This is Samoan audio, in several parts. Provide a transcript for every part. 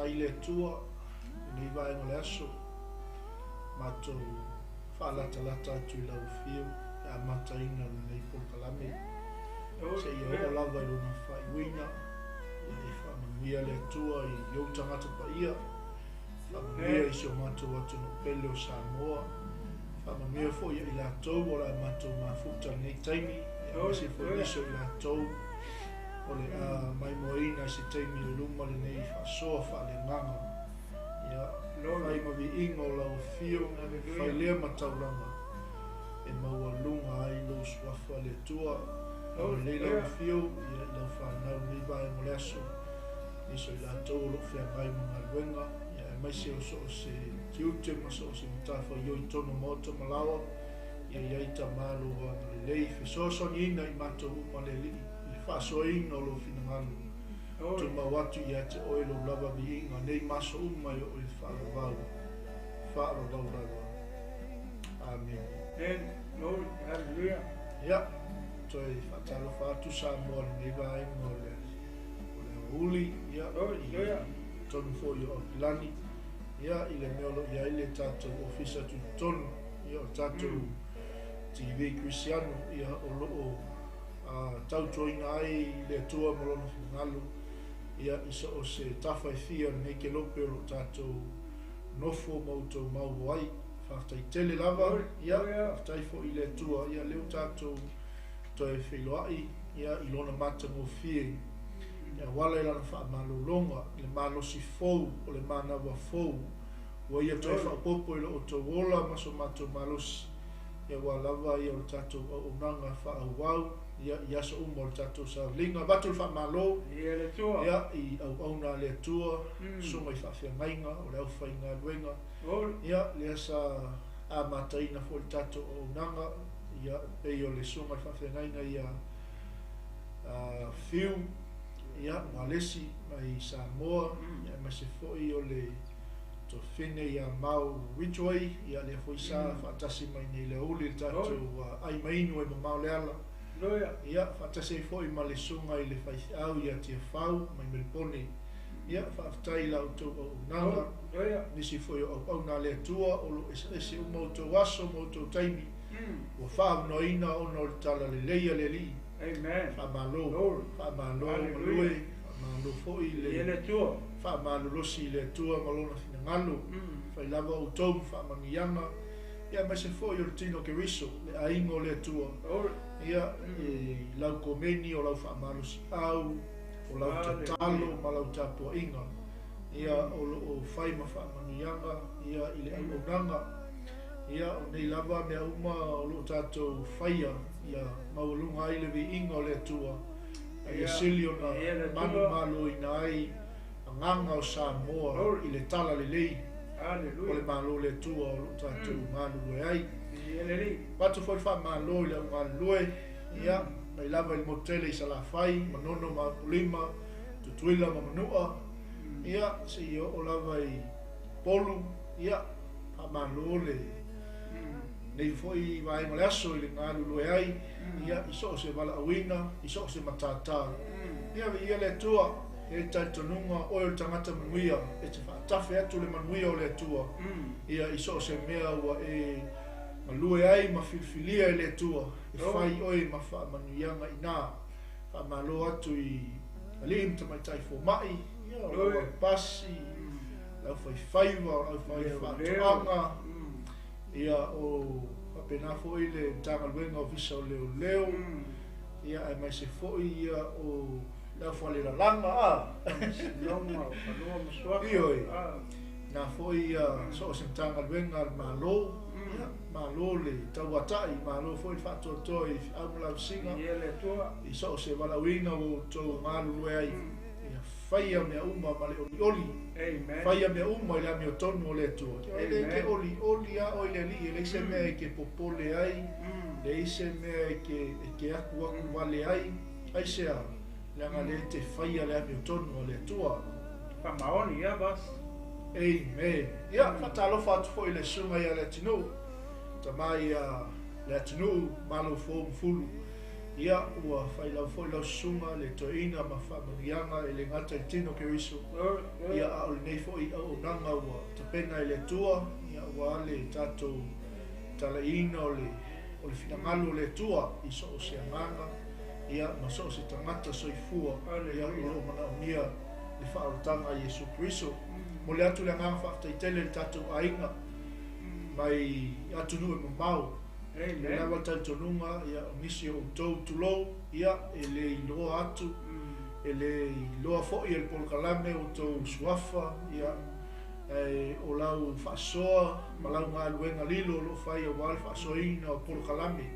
ai le Atua i lenei vaega o le aso, matou faalatalata atu i lau afio i le amataina o lenei polokalame, seia oo lava i lona faaiuina. Ia e faamanuia le Atua i ou tagata paia, faamanuia i si o matou atunuu pele o Samoa, faamanuia foi ia i latou o le a matou mafuta i lenei taimi, aemaise foi nisi o i latou o le a maimoaina i se taimi o i luma lenei faasoa faaleagaga. Ia, fai ma viiga o lau afio, fai lea ma taulaga e maualuga ai lou suafa le Atua. Agalelei lau afio ia i lau fanau i lenei vaega o le aso, nisi o i latou o lo o feagai ma galuega, ia aemaise o so o se tiute ma so o se matafaioi i totonu o maota ma laoa, ia i ai Tama lou agalelei, fesoasoaniina i matou uma le Alii i le faasoaina o lou finagalo. Tumau atu ia te oe lou lava viiga nei ma aso uma e oo i le faavavau, faavavau lava. Amene. Amen. Glory. Hallelujah. Ia, toe faatalofa atu Samoa i lenei vaega o le o le aoauli, ia, i totonu foi o Aukilani, ia, i le mea o lo o i ai le tatou ofisa tutotonu, ia, o le tatou TV Kerisiano, ia, o lo o tautuaina ai le Atua ma Lona finagalo, ia, i so o se tafa e fia o lenei kelope o lo o tatou nofo ma outou maua ai. Faafetai tele lava, ia, faafetai foi i le Atua, ia, lea ua tatou toe feiloai, ia, i Lona matagofie e auala i Lana faamalologa, i le malosi fou o le manawa fou ua Ia toe faaopoopo i lo outou ola ma so matou malosi, ia aua lava ia o le tatou auaunaga faaauau ia i aso uma o le tatou saoliga. Avatu le faamalo ia i auauna a le Atua, susuga i faafeagaiga o le aufaigaluega, ia lea sa amataina foi le tatou auaunaga, ia e pei o le susuga i le faafeagaiga ia Fiu, ia Walesi mai Samoa, ia aemaise foi o le Tofine ia Mau Ridgeway, ia lea foi sa faatasi mai nei i le aoauli i le tatou ai ma inu ai mamao le ala. Ia faatasi ai foi ma le susuga i le faifeau ia Tiafau mai Melipone. Ia faafetai i la outou auaunaga, nisi foi o auauna a le Atua o lo o eseese uma outou aso ma outou taimi ua faaavanoaina ona o le talalelei a le Alii. Faamalo, faamalo galue, faamalo foi le faamalolosi i le Atua ma Lona finagalo. Fai lava outou ma faamanuiaga, ia aemaise foi o le tino Keriso, le aiga o le Atua, ia, i lau komeni o lau faamalosiau, o lau tatalo ma lau tapuaiga, ia, o lo o fai ma faamanuiaga, ia, i le auaunaga. Ia, o nei lava mea uma o lo o tatou faia, ia maualuga ai le viiga o le Atua, a ia sili ona manumaloina ai agaga o Samoa i le talalelei o le Malo o le Atua o lo o tatou galulue ai. Avatu foi le faamalo i le au galulue, ia, mai lava i le motu tele i Salafai, Manono ma Apolima, Tutuila ma Manua, ia, seia oo lava i Upolu, ia, Faamalo le nei foi vaega o le aso i le galulue ai, ia, i so o se valaauina, i so o se matata. Ia, viia le Atua, e i ai le talitonuga, oe o le tagata manuia, e te faatafe atu le manuia o le Atua, ia, i so o se mea ua e galue ai ma filifilia e le Atua, e fai oe ma faamanuiaga ina. Faamalo atu i alii ma tamaitai fomai, ia, o lau aupasi, le aufaifaiva, o le aufaifaatoaga, ia, o faapena foi le Matagaluega Ofisa o Leoleo, ia, aemaise foi ia o le aufalelalaga, a. Faamasinoga o Fanua ma Suafa. Ioe. Na foi ia so o se Matagaluega a le Malo, ia, malo le tauatai, malo foi le faatoatoa i feau ma lausiga, i so o se valaauina ua outou galulue ai. Ia faia mea uma ma le olioli. Faia mea uma i le amiotonu o le Atua. E le ke olioli lava oe i le Alii, e leai se mea e ke popole ai, leai se mea e ke, e ke akuaku wale ai. Aisea? Leaga lea e te faia le amiotonu a le Atua. Faamaoni, ia boss. Amen. Ia, faatalofa atu foi i le susuga ia Leatinuu, tama ia Leatinuu, Malo Fou ma Fulu. Ia, ua faailau foi lau susuga le toeaina ma faamanuiaga e le gata i le tino o Keriso, ia, a o lenei foi auaunaga ua tapena e le Atua, ia, aua le tatou talaiina o le o le finagalo o le Atua i so o se agaga, ia, ma so o se tagata soifua, ia, o lo o manaomia le faaolataga a Iesu Keriso. Momoli atu le agaga faafetai tele i le tatou aiga mai atunuu e mamao. E lava le talitonuga, ia, o nisi o outou, tulou, ia, e le iloa atu, e le iloa foi e le polokalame outou suafa, ia, ae o lau faasoa ma lau galuega lilo o lo o fai aua le faasoaina o polokalame,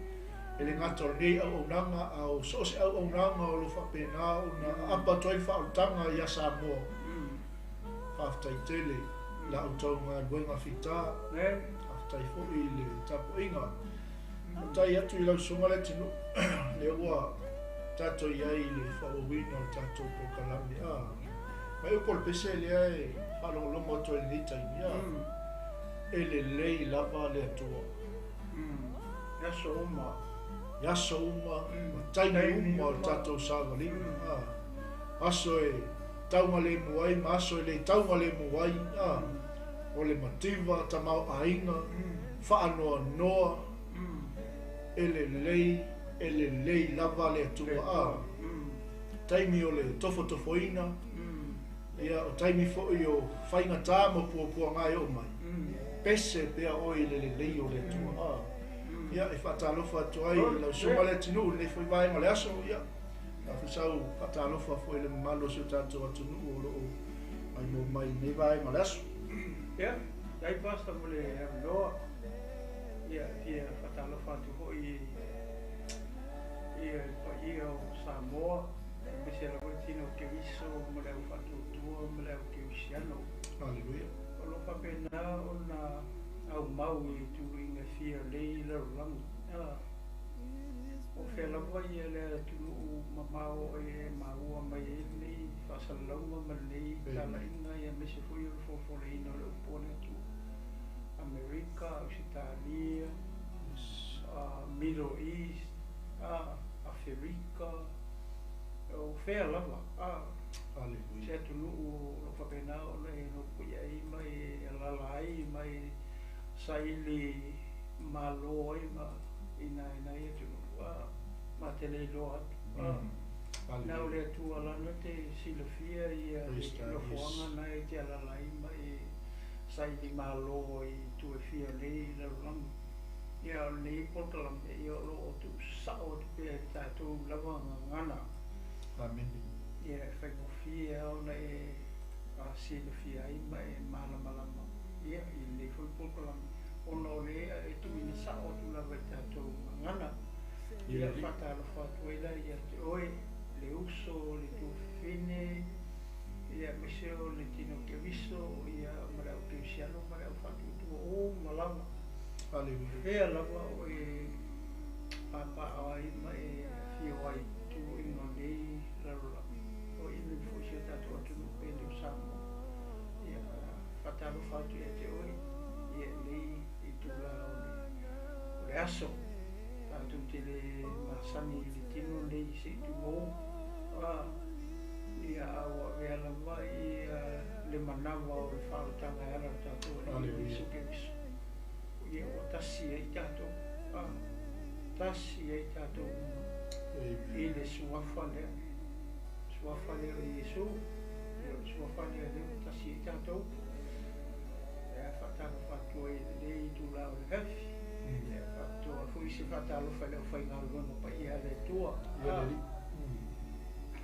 e le gata o lenei auaunaga, a o so o se auaunaga o lo o faapena ona aapa atu ai le faaolataga ia Samoa. Faafetai tele i la outou galuega fita. Faafetai foi i le tapuaiga. Faafetai atu i lau susuga Leatinuu, lea ua tatou i ai i le faaauauina o le tatou polokalame. A, mai upu o le pese lea e faalogologo atu ai i lenei taimi, a, e lelei lava le Atua. I aso uma. I aso uma, ma taimi uma o le tatou savaliga. A, aso e taugalemu ai ma aso e le taugalemu ai, a, o le mativa, tamaoaiga, faanoanoa, e lelei, e lelei lava le Atua. A, taimi o le tofotofoina, ia, o taimi foi o faigata ma puapuaga e oo mai, pese pea oe i le lelei o le Atua. A, ia, e faatalofa atu ai i lau susuga Leatinuu i lenei foi vaega o le aso, ia, Sau faatalofa foi i le mamalu o si o tatou atunuu o lo o maimoa mai i lenei vaega o le aso. Ia, faafetai Pastor mo le avanoa. Ia, e fia faatalofa atu foi i le paia o Samoa, aemaise lava le tino o Keriso ma le au faatuatua ma le au kerisiano. Haleluia. O lo o faapena ona aumau i tuluiga e fia o lenei lalolagi. O fea lava ia le atunuu mamao e maua mai ai lenei faasalalauga ma lenei talaiga aemaise foi o le folafoleina o le upu a le Atua? Amerika, Ausetalia, Middle East, Aferika, o fea lava se atunuu o lo o faapena ona e nofoia ai ma e alaala ai ma e saili malo ai ma i nai atunuu a ma te le iloa atu. Na o le Atua lana te silafia ia le nofoaga na e te alaala ai ma e saili malo ai i itu e fia o lenei lalolagi. Ia o lenei polokalame ia o lo o tuusao atu pea i le tatou lava gagana. Amene. Ia e faigofie lava ona e silafia ai ma e malamalama ia i lenei foi polokalame ona o lea e tuuina sao atu lava i tatou gagana. Ia faatalofa atu ai la ia te oe, le uso, le tuafafine, ia aemaise o le tino Keriso, ia ma le au kerisiano ma le au faatuatua uma lava. Haleluia. Fea lava o e papaaao ai ma e afio ai i tuluiga o lenei lalolagi, o inu foi si o tatou atunuu pele o Samoa. Ia faatalofa atu ia te oe, ia lenei itula o le aso. Tatou te le masani i le tino lenei se i tulou. Ia a ua avea lava ia le manava o le faaolataga e ala i lo tatou Alii Iesu Keriso. Ia ua tasi ai tatou, tasi ai tatou uma i le suafa lea. Suafa lea o Iesu, ia o le suafa lea lea ua tasi ai tatou. Ia faatalofa atu ai i lenei itula o le afiafi. Ia faapitoa foi se faatalofa i le aufaigaluega paia a le Atua.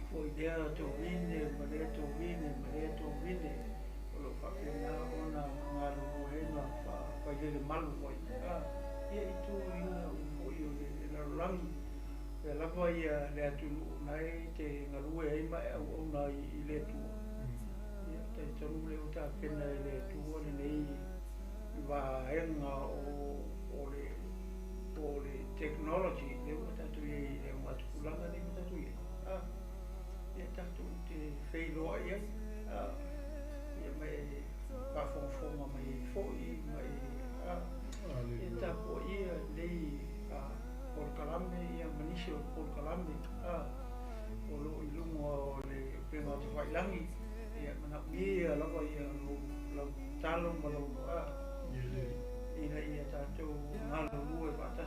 Foi lea tovine ma lea tovine ma lea tovine o lo o faapena ona galulue ai ma faafailele malu ai. Ia i tuluiga uma foi o le lalolagi, o lea lava ia le atunuu na e te galue ai ma e auauna ai i le Atua. Ia talitonu lea ua tapena e le Atua lenei vaega o le o le technology lea ua tatou i ai i le augatupulaga lea ua tatou i ai. Ia tatou te feiloai ai, ia ma e faafogafoga mai ai foi ma e ia tapuaia lenei polokalame ia ma nisi o polokalame.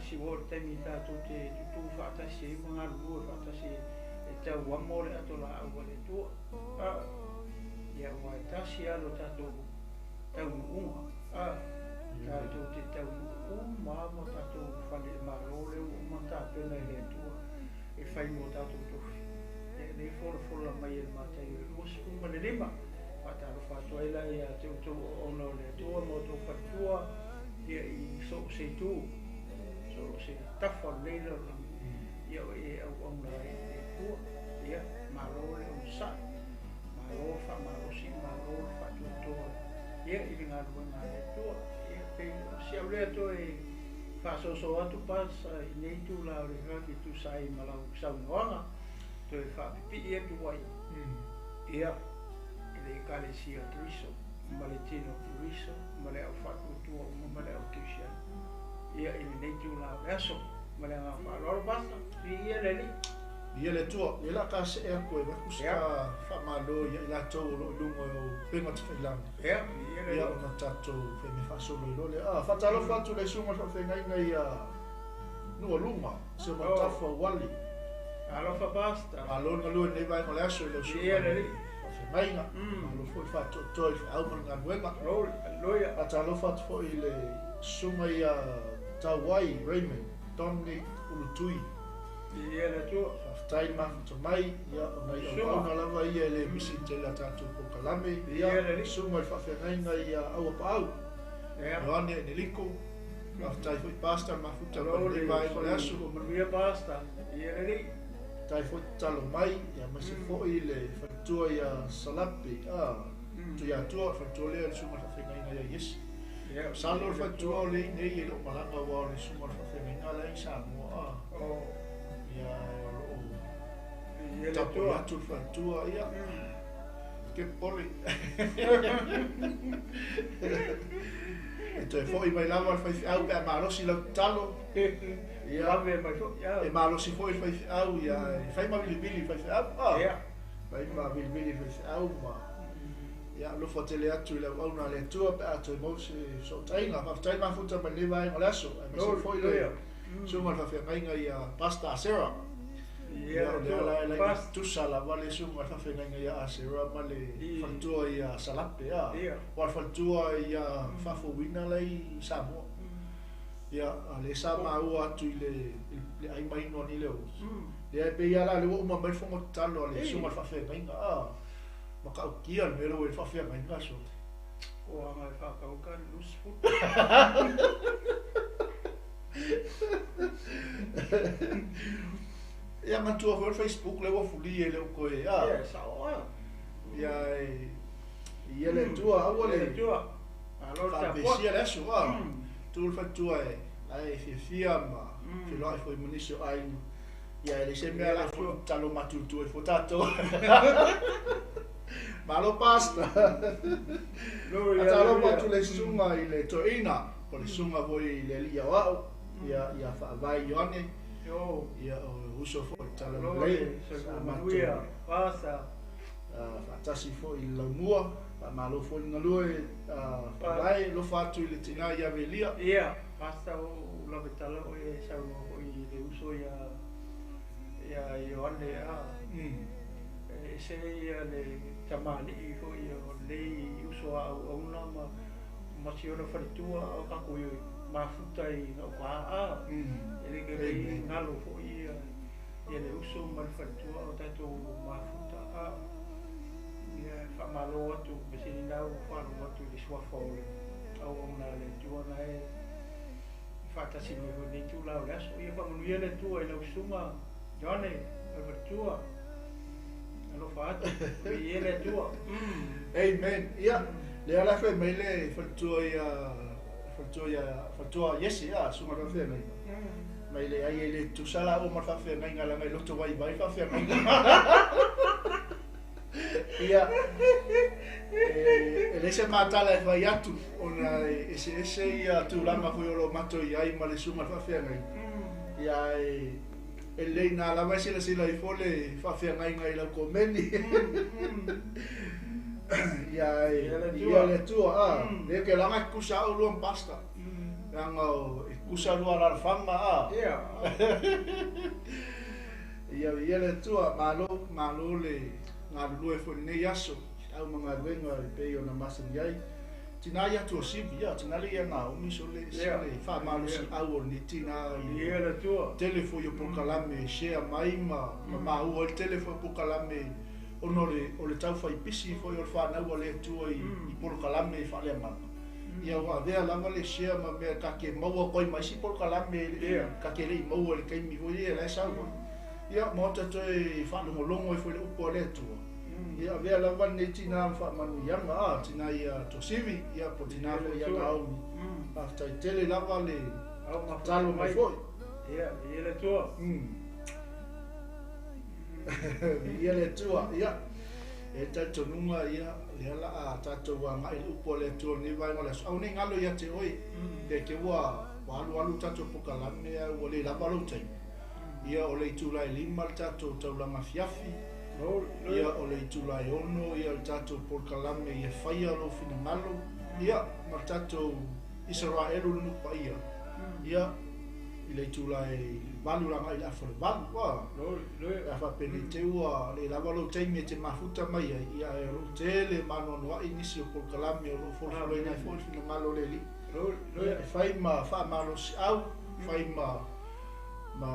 faatasi ua oo i le taimi tatou te tutū faatasi ai ma galulue faatasi e tau amo le ato laau a le Atua. A, ia aua e tasi lava lo tatou taunuuga. A, tatou te taunuu uma lava ma tatou fale i le Malo lea ua uma ona tapena e le Atua e fai mo tatou tofi. Ia e lei folafola mai e le Mataio 25. Faatalofa atu ai la ia te outou auauna o le Atua ma outou faletua ia i so o se itu, so o se tafa o lenei lalolagi, ia o e auauna ai i le Atua. Ia, malo le onosai, malo le faamalosi, malo le faatuatua ia i le galuega a le Atua. Ia, pei o si au lea toe faasoasoa atu Pasa i lenei itula o le afiafi e tusa ai ma lau saunoaga, toe faapipii atu ai. Ia, i le Ekalesia o Keriso, ma le Tino o Keriso, ma le au faatuatua uma ma le au kerisiano, ia, i lenei itula o le aso. Ma le agaga faaaloalo, Pastor, viia le Alii. Viia le Atua. Ia la ta see atu e avatu se ta faamalo ia i latou o lo o i luga o upega tafailagi. Ia, viia le Alii. Ia ona tatou fai mea faasolo ai loa lea. Ah, faatalofa atu i le susuga i le faafeagaiga ia Nualuga, si o Matafa Uali. Alofa Pastor. Malo le galue i lenei vaega o le aso i lau susuga i le faafeagaiga. Malo foi le faatoatoa i le feau ma le galuega. Glory, hallelujah. Faatalofa atu foi i le susuga ia Tauai Raymond Dominic Ulutui. Viia le Atua. Faafetai le mafuta mai, ia o nai auauna lava ia e le misi i tele a tatou polokalame. Ia, susuga i le faafeagaiga ia Auapaau, Ioane Eneliko. Faafetai foi Pastor le mafuta mai lenei vaega o le aso. Manuia Pastor. Viia le Alii. Faafetai foi tatalo mai, ia aemaise foi le faletua ia Salape, Tuiatua, le faletua lea le susuga i le faafeagaiga ia Iesi. Masalo le faletua o lea i inei e le o malaga aua o le susuga i le faafeagaiga la e i Samoa. Ia o lo o tapuai atu le faletua, ia ke popole. E toe foi mai lava le faifeau pe a malosi lau tatalo. Ia, Vave mai foi. E malosi foi le faifeau, ia e fai ma vilivili le faifeau. Fai ma vilivili le faifeau ma ia alofa tele atu i le auauna a le Atua pe a toe maua se fesootaiga. Faafetai mafuta mai lenei vaega o le aso. Aemaise foi le susuga i le faafeagaiga ia Pastor Asera. Ia, o lea la e laina tutusa lava le susuga i le faafeagaiga ia Asera ma le faletua ia Salape. Aua o le faletua ia faafouina la i Samoa. Ia, a lea sa maua atu i le ai mai inu ani leo. Lea e pei lava la lea ua uma mai le fono tatalo a le susuga i le faafeagaiga. Matautia le mea lea ua i le faafeagaiga so. O aga e whakauka le loose foot. Ia manatua foi o le Facebook lea ua fuli e le o toe a. Ia, sao a. Ia e ia le Atua aua le Atua. Malo le tapuai. Faapesia le aso a. Tu le faletua e la e fiafia ma feiloai foi ma nisi o aiga. Ia e leai se mea la foi tatalo matutu ai fua tatou. Malo Pastor. Faatalofa atu le susuga i le toeaina, po o le susuga foi i le alii aoao, ia ia Faavae Ioane. Ia o uso foi i le Talalelei. Sa matou faatasi foi i le laumua. Faamalo foi le galue Faavae, alofa atu i le tina ia Velia. Ia, Pastor o lave tala oe e saunoa foi i le uso ia ia Ioane a e ese ia le tamalii foi o lenei uso a auauna ma ma si ona faletua a o tatou i mafuta i gauta a e le ke galo foi ia ia le uso ma le faletua o tatou mafuta a ia faamalo atu me sili na ua faalogo atu i le suafa o le auauna a le Atua na e faatasi mai foi i lenei itula o le aso. Ia faamanuia le Atua i lau susuga Ioane ma le faletua. Alofa atu, viia le Atua. Amen. Ia, lea la fai mai le faletua ia faletua ia faletua Iese a susuga le faafeagaiga. Mai le ai e le tutusa la ua ma le faafeagaiga leaga e loto vaivai le faafeagaiga. Ia, e leai se matala e fai atu ona e eseese ia tulaga foi o lo o matou i ai ma le susuga i le faafeagaiga. Ia, ae e lelei ina lava e silasila ifo le faafeagaiga i lau komeni. Ia, ae viia le Atua. Lea ke laga e tutusa au lua ma pastor. Leaga o e Usa lua alaalafaga a. Ia. Ia, viia le Atua, malo, malo le galulue foi i lenei aso, au ma galuega e pei ona masani ai. Tina ia Tuasivi, ia, tina le ia Naomi, sole, sole, faamalosiau o lenei tina i Viia le Atua. Tele foi o polokalame e share mai ma, ma maua ai le tele foi o polokalame ona o le, o le taufai pisi foi o le fanau a le Atua i, i polokalame faaleagaga. Ia ua avea lava le share ma mea ta te maua atu ai ma isi polokalame e le i, ta te le i maua i le taimi foi lea la e sau ai. Ia ma ota toe faalogologo ai foi i le upu a le Atua. Ia avea lava lenei tina ma faamanuiaga, a, tina ia Tuasivi, ia po o tina foi ia Naomi. Faafetai tele lava le tatalo mai foi. Ia, viia le Atua. Viia le Atua. Ia, e talitonuga, ia, lea la a tatou agai i le upu a le Atua i lenei vaega o le aso. Aua ne i galo ia te oe, pe te ua alualu le tatou polokalame ae ua le lava lou taimi. Ia, o le itula e 5 le tatou taulaga afiafi. Ia, o le itula e 6 ia le tatou polokalame ia faia lou finagalo. Ia, ma le tatou Isaraelu le nuu paia. Ia, i le itula e 8 agai i le afa o le 8. Ua, pe a faapenei te ua le lava lou taimi e te mafuta mai ai, ia ae o loo tele maanoanoai nisi o polokalame o loo folafolaina ai foi le finagalo o le Alii. Ia, e fai ma faamalosiau, fai ma ma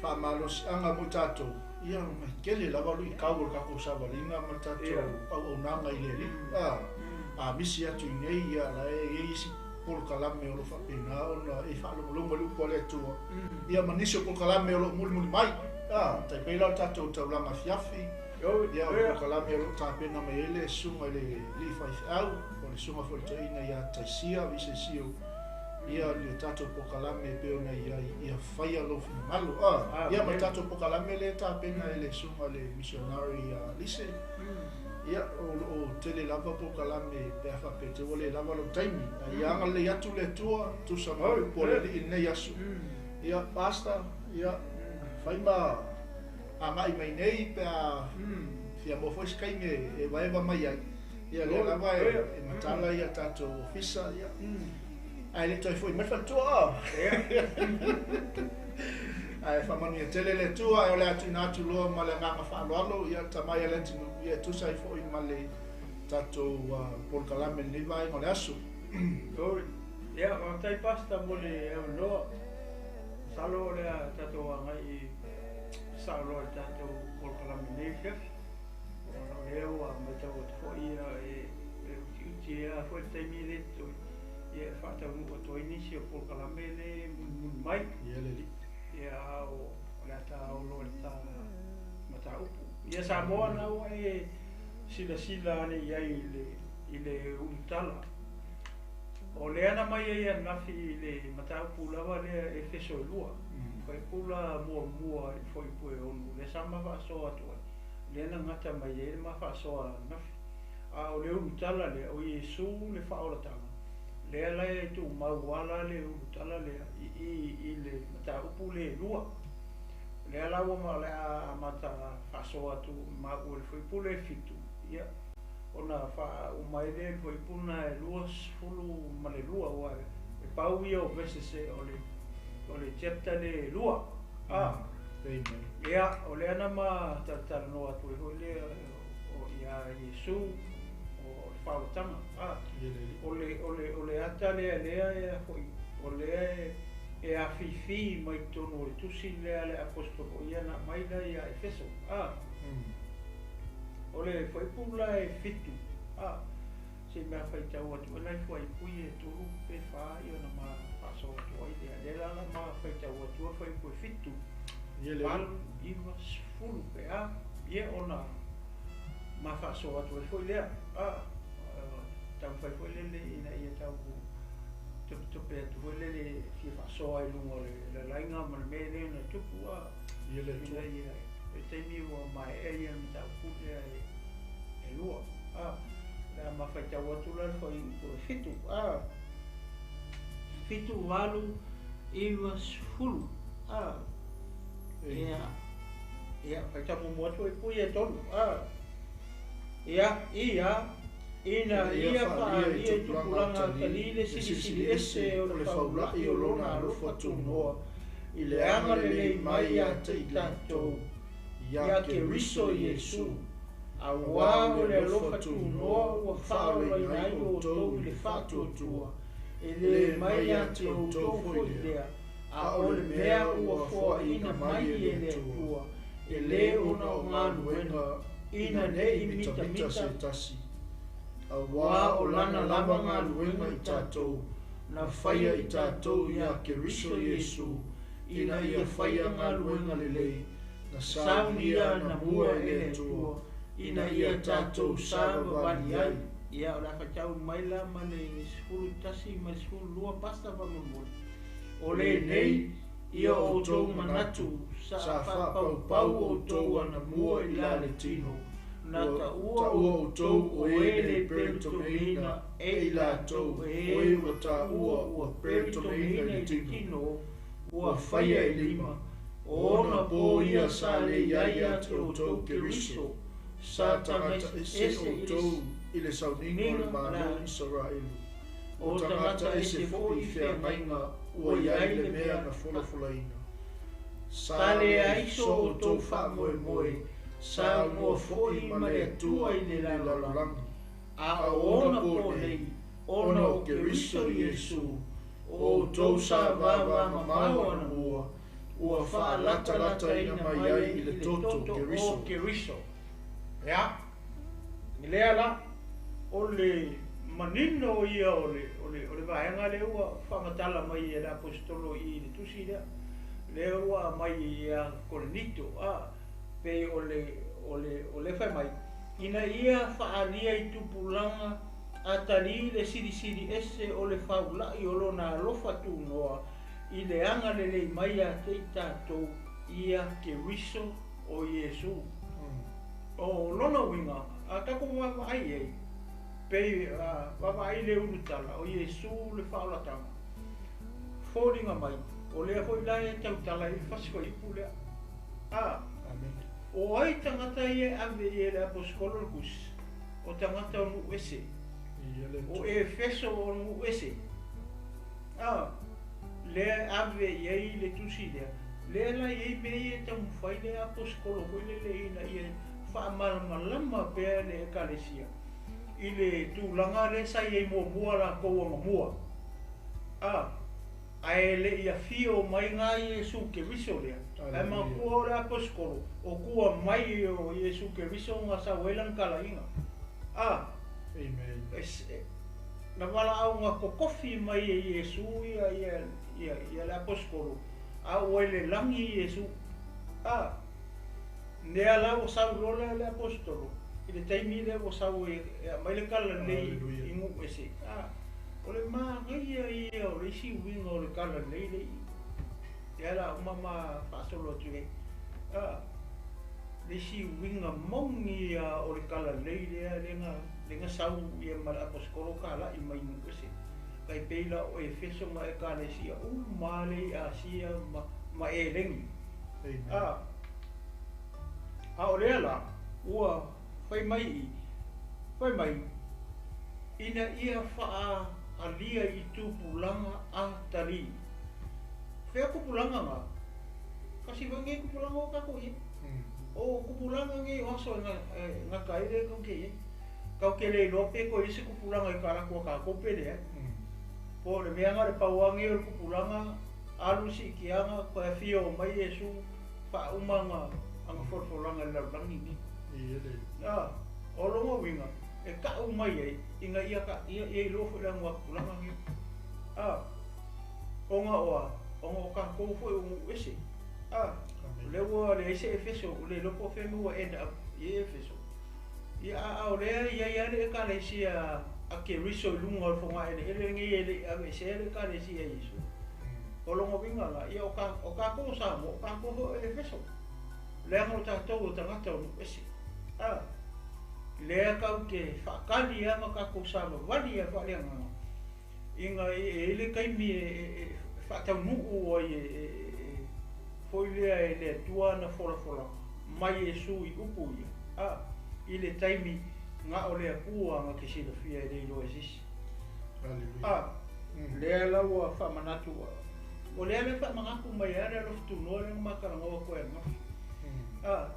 faamalosiaga mo i tatou, ia mai tele lava luitau o le tatou savaliga ma le tatou auaunaga i le Alii. A, a misi atu i nei, ia la e i ai isi polokalame o lo o faapena ona e faalogologo i le upu a le Atua, ia ma nisi o polokalame o lo o mulimuli mai. A, tai pei la o le tatou taulaga afiafi, ia o le polokalame o lo o tapena mai ai le susuga i le alii faifeau, o le susuga foi i le toeaina ia Taisia Visesio, ia le tatou polokalame e pei ona i ai, ia faia lou finagalo. A, ia ma le tatou polokalame lea e tapena e le susuga i le missionary ia Lise. Ia, o lo o tele lava polokalame pe a faapea te ua le lava lou taimi. A ia agalelei atu le Atua, tusa ma le upu a le Alii i lenei aso. Ia, Pastor, ia, fai ma agai mai nei pe a fia maua foi se taimi e evaeva mai ai. Ia, lea lava e matala ia tatou ofisa, ia. Ae le toe foi mai le faletua, a? Ae faamanuia tele le Atua, ae o le a tuuina atu loa ma le agaga faaaloalo, ia tamai a le atunuu, ia e tusa ai foi ma le tatou polokalame i lenei vaega o le aso. Glory. Ia, faafetai Pastor mo le avanoa. Masalo o le a tatou agai sao loa i le tatou polokalame nei afiafi. Ona o lea ua matau atu foi ia e utiuti lava foi le taimi lea totoe. Ia e faataunuu atu ai nisi o polokalame lea e mulimuli mai. Ia le alii. Ia a o le a ta oo loa i le ta mataupu. Ia Samoa na ua e silasila ane i ai i le ulutala. O lea na mai ai ananafi i le mataupu lava lea Efeso e 2. Faipula muamua i le fuaiupu e 6, lea sa ma faasoa atu ai. Lea na gata mai ai le ma faasoa ananafi. A o le ulutala lea, o Iesu le faaolataga, lea la e tumau ala le ulutala lea i i i le mataupu le lua. Lea la ua ma o le a amata faasoa atu maua i le fuaiupu le 7, ia, ona faauma ai lea i le fuaiupu lena e 22, aua e pau ia o verses o le o le chapter le lua. A, Amen. Ia, o lea na ma talatalanoa atu ai foi lea o ia Iesu o le faaolataga. A, Ia le Alii. o le o le o le ata lea lea e foi o lea e afifi mai totonu o le tusi lea a le aposetolo ia na aumai la ia Efeso. A, o le fuaiupu la e 7, a, se i mea faitau atu ai nai fuaiupu ia e 3 pe 4 ia ona ma faasoa atu ai lea. Lea la la ma faitau atu ai fuaiupu e 7, Ia le Alii. 8, 9, 10 pe a, ia ona ma faasoa atu ai foi lea. A, taumafai foi lele ina ia tau topetope atu foi lele fia faasoa i luga o le lalaiga ma le mea lea na tupu, a, Ia le Atua. ina ia e taimi ua maea ia le mataupu lea e lua. A, le a mafaitau atu la le fuaiupu e 7, a, 7, 8, 9, 10, a, ia, ia, faitau muamua atu ai pui e tolu, a, ia, ia, Ina ia faaalia i tupulaga atalii le silisili ese o le faula'i o lona alofa tunoa i le agalelei mai ia te i tatou iā Keriso Iesu, auā o le alofa tunoa ua faaolaina ai outou i le faatuatua, e le mai ia te outou foi lea, a o le mea ua foaina mai e le Atua, e lē ona o galuega, ina ne i mitamita se tasi. Auā o lana lava galuega i tatou, na faia i tatou iā Keriso Iesu, ina ia faia galuega lelei, na saunia anamua e le Atua, ina ia tatou savavali ai. Ia, o le a faitau mai la ma le 11 ma le 12 Pastor faamolemole. O lenei, ia outou manatu, sa faapaupau outou anamua i la le tino, na ua taua outou o e e le le peletomeina peletomeina e e i i latou, latou o e e ua ua taua taua ua ua peletomeina i peletomeina le i le tino, tino, ua ua faia faia i i lima, lima, o o ona ona po po ia ia sa sa le le i ai i ai ia ia te te outou outou Keriso, Keriso, sa sa tagata tagata ese ese i le outou i le sauniga o le niga Malo la o Isaraelu, o o tagata tagata ese ese foi foi i i feagaiga feagaiga ua ua i i ai ai le le mea mea na folafolaina. Sa Sa leai leai so so outou outou faamoemoe, faamoemoe, saunoa saunoa foi foi ma ma le le Atua Atua i i le le lalolagi. lalolagi. A A o o ona ona po po nei, nei, ona ona o o Keriso Keriso Iesu, Iesu, o o outou outou sa sa vavamamao vavamamao anamua, anamua, ua ua faalatalataina faalatalataina mai mai ai ai i i le le toto toto o Keriso. Keriso. Ia, lea la, o le manino ia o le vaega lea ua faamatala mai e le aposetolo i le tusi lea, lea ua aumai ia Korinito, pei o le fai mai, ina ia faaalia i tupulaga atalii le silisili ese o le faula'i o lona alofa tunoa i le agalelei mai ia te i tatou ia Keriso o Iesu. O lona uiga, a tatou vaavaai ai, pei vaavaai le ulutala o Iesu le faaolataga, foliga mai, o lea foi la e tautala ai le fasi fuaiupu lea. Amen. O ai tagata ia e ave i e le aposetolo le tusi, o tagata o nuu ese, Ia le o Atua. Efeso o nuu ese. Lea e ave i ai le tusi lea, lea la i ai mea ia e taumafai le aposetolo foi lele ina ia faamalamalama pea le ekalesia i le tulaga lea sa i ai muamua latou agamua. Ae le i afio mai gā Iesu Keriso lea. Ae Aleluia. manatua o le aposetolo, o tua mai o Iesu Keriso ga sau ai lana talaiga. Amen. Na valaauga kokofi mai e Iesu ia le aposetolo, a ua i le lagi Iesu. Lea la ua sau loa le aposetolo, i le taimi lea ua sau e aumai le talalelei Aleluia. i nuu ese. O le magaia ia o le isi uiga o le talalelei lea i. Lea la uma ma faasolo atu ai. Le isi uiga moni ia o le talalelei lea le ga sau ia ma le aposetolo talai mai nuu ese. Tai pei la o Efeso ma ekalesia uma le i Asia ma Elegi. Amen. A o lea la, ua fai mai i, fai mai, ina ia faaalia i tupulaga atalii. Fea tupulaga ngā? Kasi foi ngai tupulaga o tatou i ai. O tupulaga ngai o aso e ngata ai le kau ke i ai. Kau ke le iloa pe koe i se tupulaga i ka latou a tatou pe leai. Po o le mea nga le pauā ngai o le tupulaga, alu siikiaga, koe afio mai Iesu, faauma aga folafolaga i le lalolagi nei. Ia le. O lona uiga, e ka'u mai ai, ina ia ia iloa foi le agoa tupulaga nei. Ona oa, ona o tatou foi o nuu ese. Amen. Lea ua leai se Efeso, o le iloa po o fea mea ua end up i Efeso. Ia a o lea i ai lava le ekalesia a Keriso i luga o le fogaeleele lenei e le i aveesea le ekalesia a Iesu. O lona uiga la, ia o tatou o Samoa, o tatou foi o Efeso. Leaga o tatou o tagata o nuu ese. Lea kau ke faakali ia ma tatou savavali ia faaleagaga, ina e i le taimi e faataunuu ai e foi lea e le Atua ana folafolaga mai Iesu i upu ia. I le taimi Na o le Atua na te silafia e le iloa e se isi. Hallelujah. A, lea la ua faamanatu, o lea le faamanatu mai ai le alofa tunoa lea na ma talanoa atu ai ananafi. A,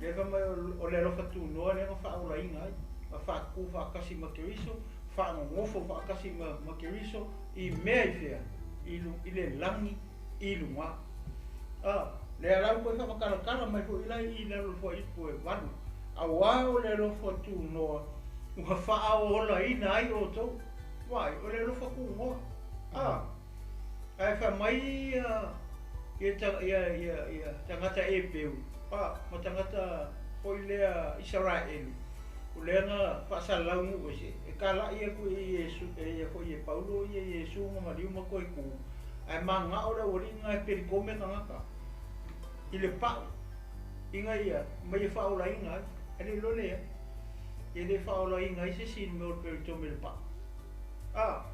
lea fai mai o le alofa tunoa lea na faaolaina ai, ma faatutu faatasi ma Keriso, faanonofo faatasi ma Keriso i mea i fea, i le lagi i luga. A, lea la ua toe faamatalatala mai foi la i lalo o le fuaiupu e 8, auā o le alofa tunoa ua faaolaina ai outou. Vaai, o le alofa tunoa. A, ae fai mai ia tagata Epeu, a, ma tagata foi lea Isaraelu, o lea na faasalalau nuu ese, e talai atu e Iesu, e ia foi e Paulo ia Iesu na maliu ma toe tu, ae manao le aualii na e pelikome tagata i le pau, ina ia ma ia faaolaina ai, e le iloa lea. E le faaolaina ai se isi i le mea o le peritome i le pau. A,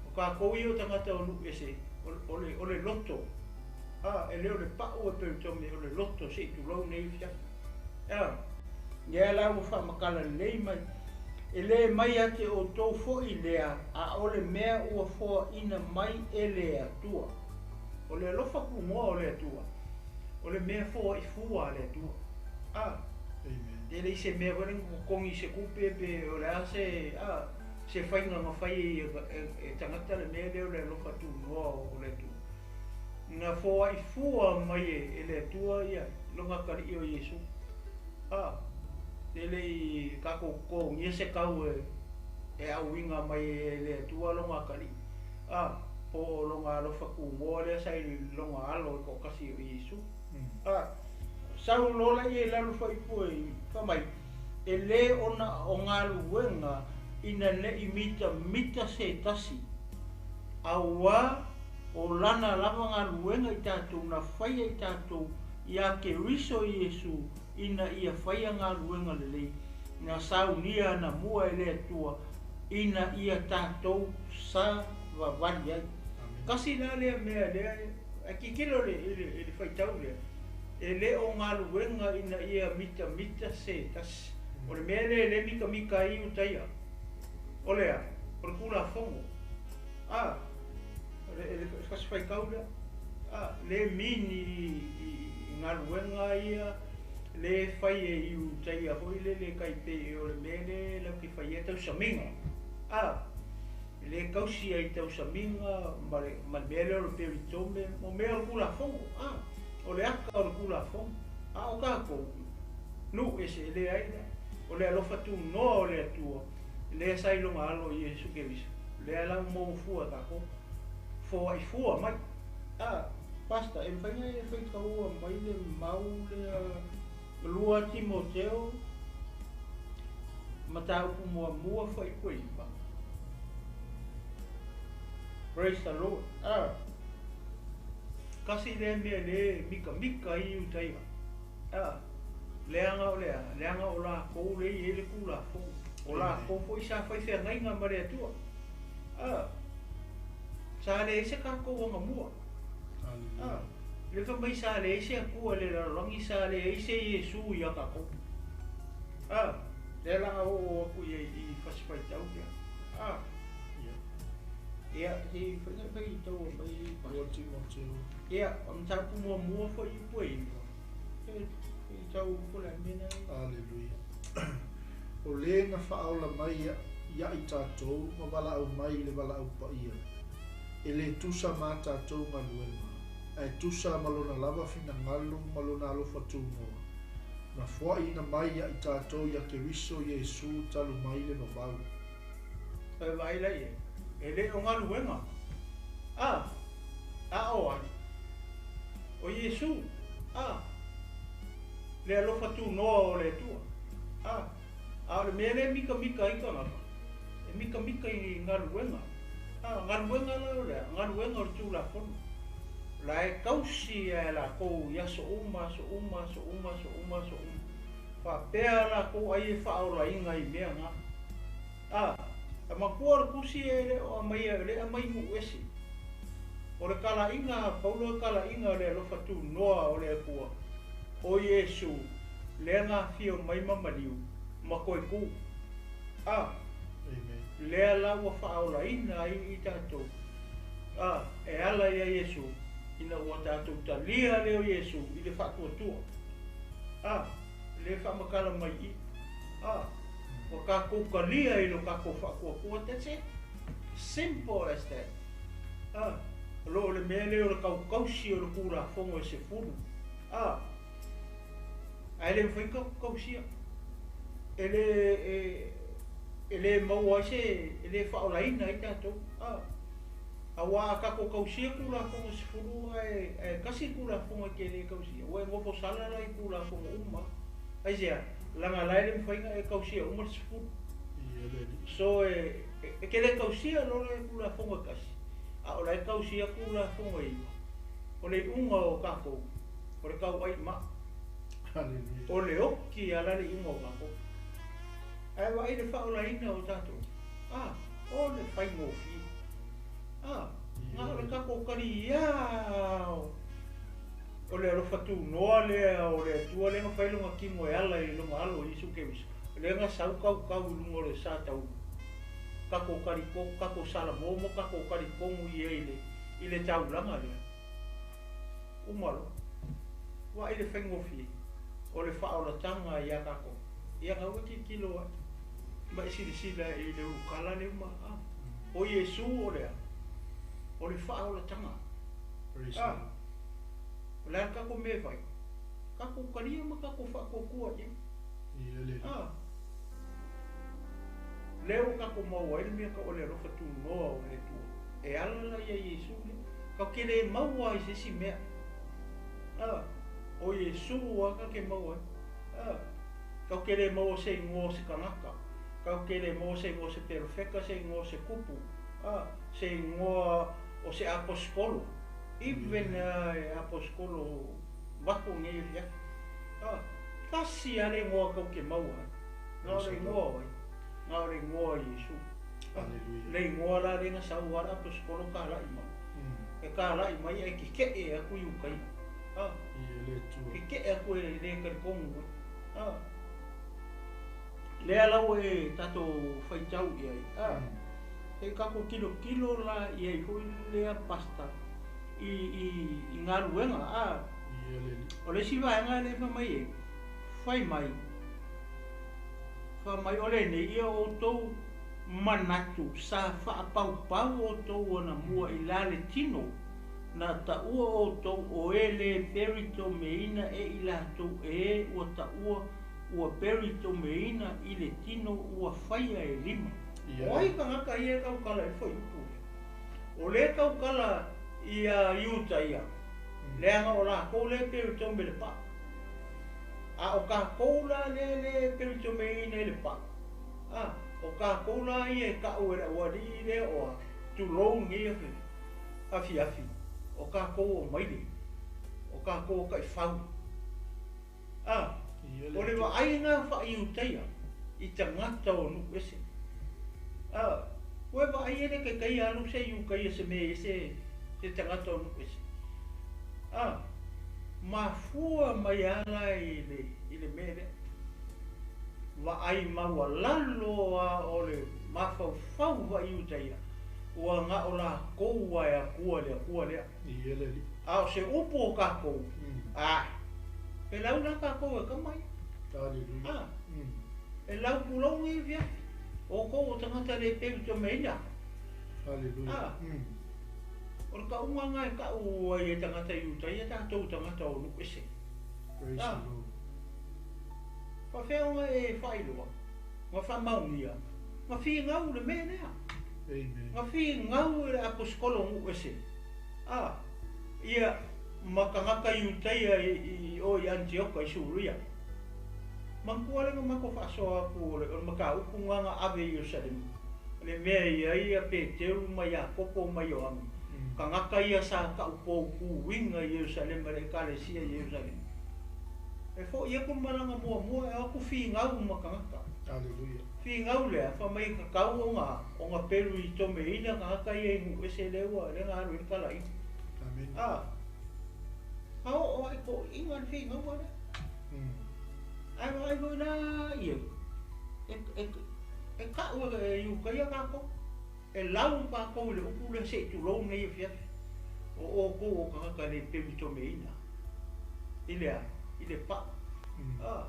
o tatou ia o tagata o nuu ese, o le loto. A, e le o le pau e peritome, o le loto se i tulou nei afiafi. A, lea la ua faamatala lelei mai, e le mai ia te outou foi lea, a o le mea ua foaina mai e le Atua. O le alofa tunoa o le Atua, o le mea foai fua a le Atua. A, Amen. e leai se mea foi lea na totogi i se tupe pe o le a se, a, se faiga na fai e tagata le mea lea o le alofa tunoa o le Atua. Na foai fua mai e le Atua ia lona atalii o Iesu. A, e leai tatou totogia se tau e auiga mai e le Atua lona atalii. A, po o lona alofa tunoa lea sa i lona alo e toatasi o Iesu. A, sau loa laia i lalo fuaiupu e fai mai, e le ona o galuega ina ne'i mitamita se tasi, auā o lana lava galuega i tatou na faia i tatou iā Keriso Iesu ina ia faia galuega lelei na saunia anamua e le Atua ina ia tatou savavali ai. Amen. Tasi la lea mea lea ae tilotilo i le faitau lea, e le o galuega ina ia mitamita se tasi. O le mea lea e le mitamita ai Iutaia, o le a? O le Tulafono. A, o le fasi faitau lea. A, le mini i galuega ia le fai e Iutaia foi lele tai pei o le mea lea latou te faia tausamiga. A, le tausi ai tausamiga ma le mea lea o le peritome, o mea o le Tulafono. A, o le aka o le Tulafono. A o tatou, nuu ese e leai la. O le alofa tunoa o le Atua, lea sa i lona alo i Iesu Keriso, lea la ua maua fua e tatou, foai fua mai. A, Pastor, e mafai ona e faitaua mai le mau lea 2 Timoteo mataupu muamua fuaiupu e 9. Praise the Lord. A, tasi lea mea le mikamika ai Iutaia. A, leaga o le a? Leaga o latou lea e i ai le Tulafono. O latou foi sa fai feagaiga ma le Atua. A, sa leai se tatou agamua. A, le fai mai sa leai se Atua i le lalolagi, sa leai se Iesu ia tatou. A, lea la a oo atu i ai i fasi faitau lea. A, ia, se i faitaua mai. 2 Timoteo. Ia, o mataupu muamua fuaiupu e 9. E tau po le a le mea lena. Aleluia. O le na faaola mai ia i tatou ma valaau mai i le valaau paia, e le tusa ma a tatou galuega, ae tusa ma lona lava finagalo ma lona alofa tunoa, na foaiina mai ia i tatou ia Keriso Iesu talu mai le vavau. E vaai la i ai, e le o galuega, a, a o ai? O Iesu, a, le alofa tunoa o le Atua, a, a o le mea lea e mikamika ai tagata, e mikamika i galuega, a, galuega la o le a? Galuega o le Tulafono, la e tausi e latou i aso uma, aso uma, aso uma, aso uma, aso uma, faapea latou ai e faaolaina i mea na. A, e matua o le tusi e le o aumaia, e le aumai nuu ese. O le talaiga a Paulo e talaiga o le alofa tunoa o le Atua, o Iesu, lea na afio mai ma maliu, ma toe tu. A, Amen. Lea la ua faaolaina ai i tatou, a, e ala ia Iesu, ina ua tatou talia lea o Iesu i le faatuatua. A, lea e faamatala mai i i. A, ua tatou talia i lo tatou faatuatua, that's it. Simple as that. A, o lo o le mea lea o le tautausi o le Tulafono e 10. A, ae le mafai ona tatou tausia. E le, e, e le maua ai se, e le faaolaina ai tatou. A, auā a tatou tausia Tulafono e 10 ae, ae tasi le Tulafono e te le tausia, ua e nofo sala la i Tulafono uma. Aisea? Leaga la e le mafai ona e tausia uma le 10. Ia le Alii. So e, e te le tausia loa le Tulafono e tasi, a o la e tausia Tulafono e 9. O le iuga o tatou, o le tauai maʻ. Hallelujah. O le oki a la le iuga o tatou. Ae vaai le faaolaina o tatou. A, o le faigofie. A, na o le tatou taliā o le alofa tunoa lea o le Atua lea na fai lona tino e ala i lona alo Iesu Keriso, lea na sau tautau i luga o le sa taula. Tatou talitonu, tatou salamo ma tatou talitonu i ai i le taulaga lea. Uma loa. Vaai le faigofie o le faaolataga ia tatou. Ia na ua tilotilo ai ma e silasila i le ulukala lea uma. A, o Iesu o le a? O le faaolataga. Praise A, the Lord. o le a le tatou mea e fai? Tatou talia ma tatou faatuatua i ai. Ia le Alii. A, lea ua tatou maua ai le mea tau o le alofa tunoa o le Atua. E ala la ia Iesu lea. Tatou te le maua ai se isi mea. A, o Iesu lava tatou te maua ai. A, tatou te le maua se igoa o se tagata. Tatou te le maua se igoa o se perofeta, se igoa o se kupu. A, se igoa o se aposetolo. Even e aposetolo vaku nei afiafi. A, tasi lava le igoa tatou te maua ai. Na o le igoa o ai? Na o le igoa o Iesu. Hallelujah. Le igoa la lea na sau lava le aposetolo talai mai. E talai mai ae kekeʻe atu i uka ia. A, Ia le Atua. kekeʻe atu e le talitonu ai. A, lea la ua e tatou faitau i ai. A, e tatou tilotilo la i ai foi lea pastor i, i, i galuega. A, Ia le Alii. o le isi vaega lea fai mai e, fai mai, fai mai o lenei ia outou manatu sa faapaupau outou anamua i la le tino, na taua outou o e le peritomeina e i latou e ua taua ua peritomeina i le tino ua faia e lima. Ia O le ai Alii. tagata ia e tautala i le fuaiupu lea? O lea e tautala ia Iuta ia, leaga o latou lea e peritome i le paa. A o tatou la lea le peritomeina i le paa. A, o tatou la ia e tau e le aualii lea o a, tulou lenei afiafi, o tatou o maile, o tatou o taifau. A, Ia le o le Atua. vaaiga faaiutaia i tagata o nuu ese. A, ua e vaai e le kaikai alu se iutaia se mea ese se tagata o nuu ese. A, mafua mai ala i le, i le mea lea. Vaai maualalo a o le mafaufau faaiutaia, ua na o latou a e Atua le Atua lea. Ia le Alii. A o se upu o tatou, a, e lau la tatou e kama ia. Hallelujah. A, e lau pulou nei afiafi. O kou o tagata le peritomeina. Hallelujah. A, o le tauga lena e tau ai e tagata Iutaia tatou tagata o nuu ese. Praise A, the Lord. faafefea ona e faailoa, na faamaonia, na finau le mea lea. Amen. Na finau e le aposetolo o nuu ese. A, ia ma tagata Iutaia i o i Antioka i Suria. Manatua le na matou faasoa atu o le mataupu na na ave i Ierusalema. Le mea e i ai ia Peteru ma Iakopo ma Ioane. Tagata ia sa taupoupuina i Ierusalema i le ekalesia i Ierusalema. E foʻi atu le malaga muamua e o atu finau ma tagata. Hallelujah. Finau lea, fai mai tatau ona, ona peritomeina tagata ia i nuu ese lea ua, lea na alu ai le talaiga. Amen. A, a oo ai toeaiina le finauga lea. Ae vaai foi la i ai, e, e, E ta'u e Iutaia tatou, e lau tatou i le upu lea se'i tulou lenei afiafi, o outou o tagata e le pemitomeina i le a? I le pa'u. A,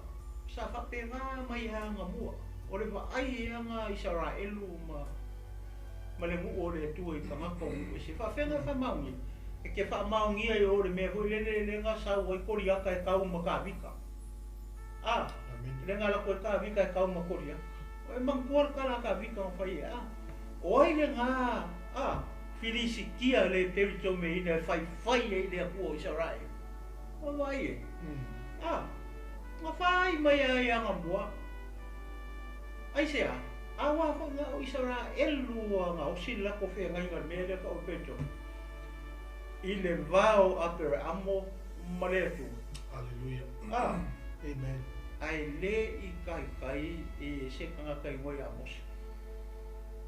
sa faapena mai lava anamua, o le vaai ea na Isaraelu ma ma le nuu o le Atua i tagata o nuu ese. E faafefea na e faamaonia? E te faamaonia i o le mea foi lele lea na sau ai Koliata e tau ma Tavita. A, lea na alu atu ai Tavita e tau ma Koliata. E manatua le tala a Tavita na fai ai, a, o ai lena, a, Filisitia le pelitomeina e faifai ai i le Atua o Isaraelu? Ua vaai e? A, na fai mai lava i anamua. Aisea? Aua foi na o Isaraelu ua gaosi le latou feagaiga i le mea lea tau o le pelitome, i le va o Aperamo ma le Atua. Aleluia. A. Amen. Ae le i taitai e se tagata igoa ia Mose.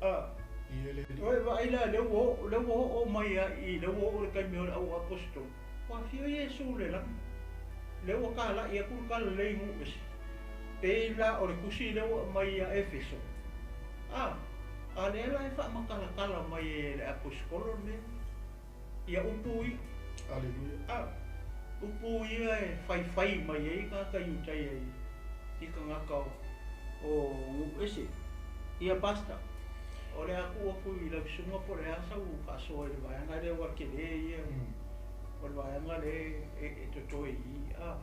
A. Ia le Alii. Ua vaai la, lea ua oo, lea ua oo mai lava i i, lea ua oo le taimi o le au aposetolo. Ua afio Iesu i le lagi. Lea ua talai atu le talalelei i nuu ese. Pei la o le tusi lea ua aumai ia Efeso. A. A lea la e faamatalatala mai e le aposetolo le mea lea. Ia upu ia. Aleluia. A, upu ia e faifai mai ai tagata Iutaia i tagata o nuu ese. Ia Pastor, o le a tuu atu i lau susuga po o le a sau faasoa i le vaega lea aua o le tele ia o le vaega lea e totoe i i. A.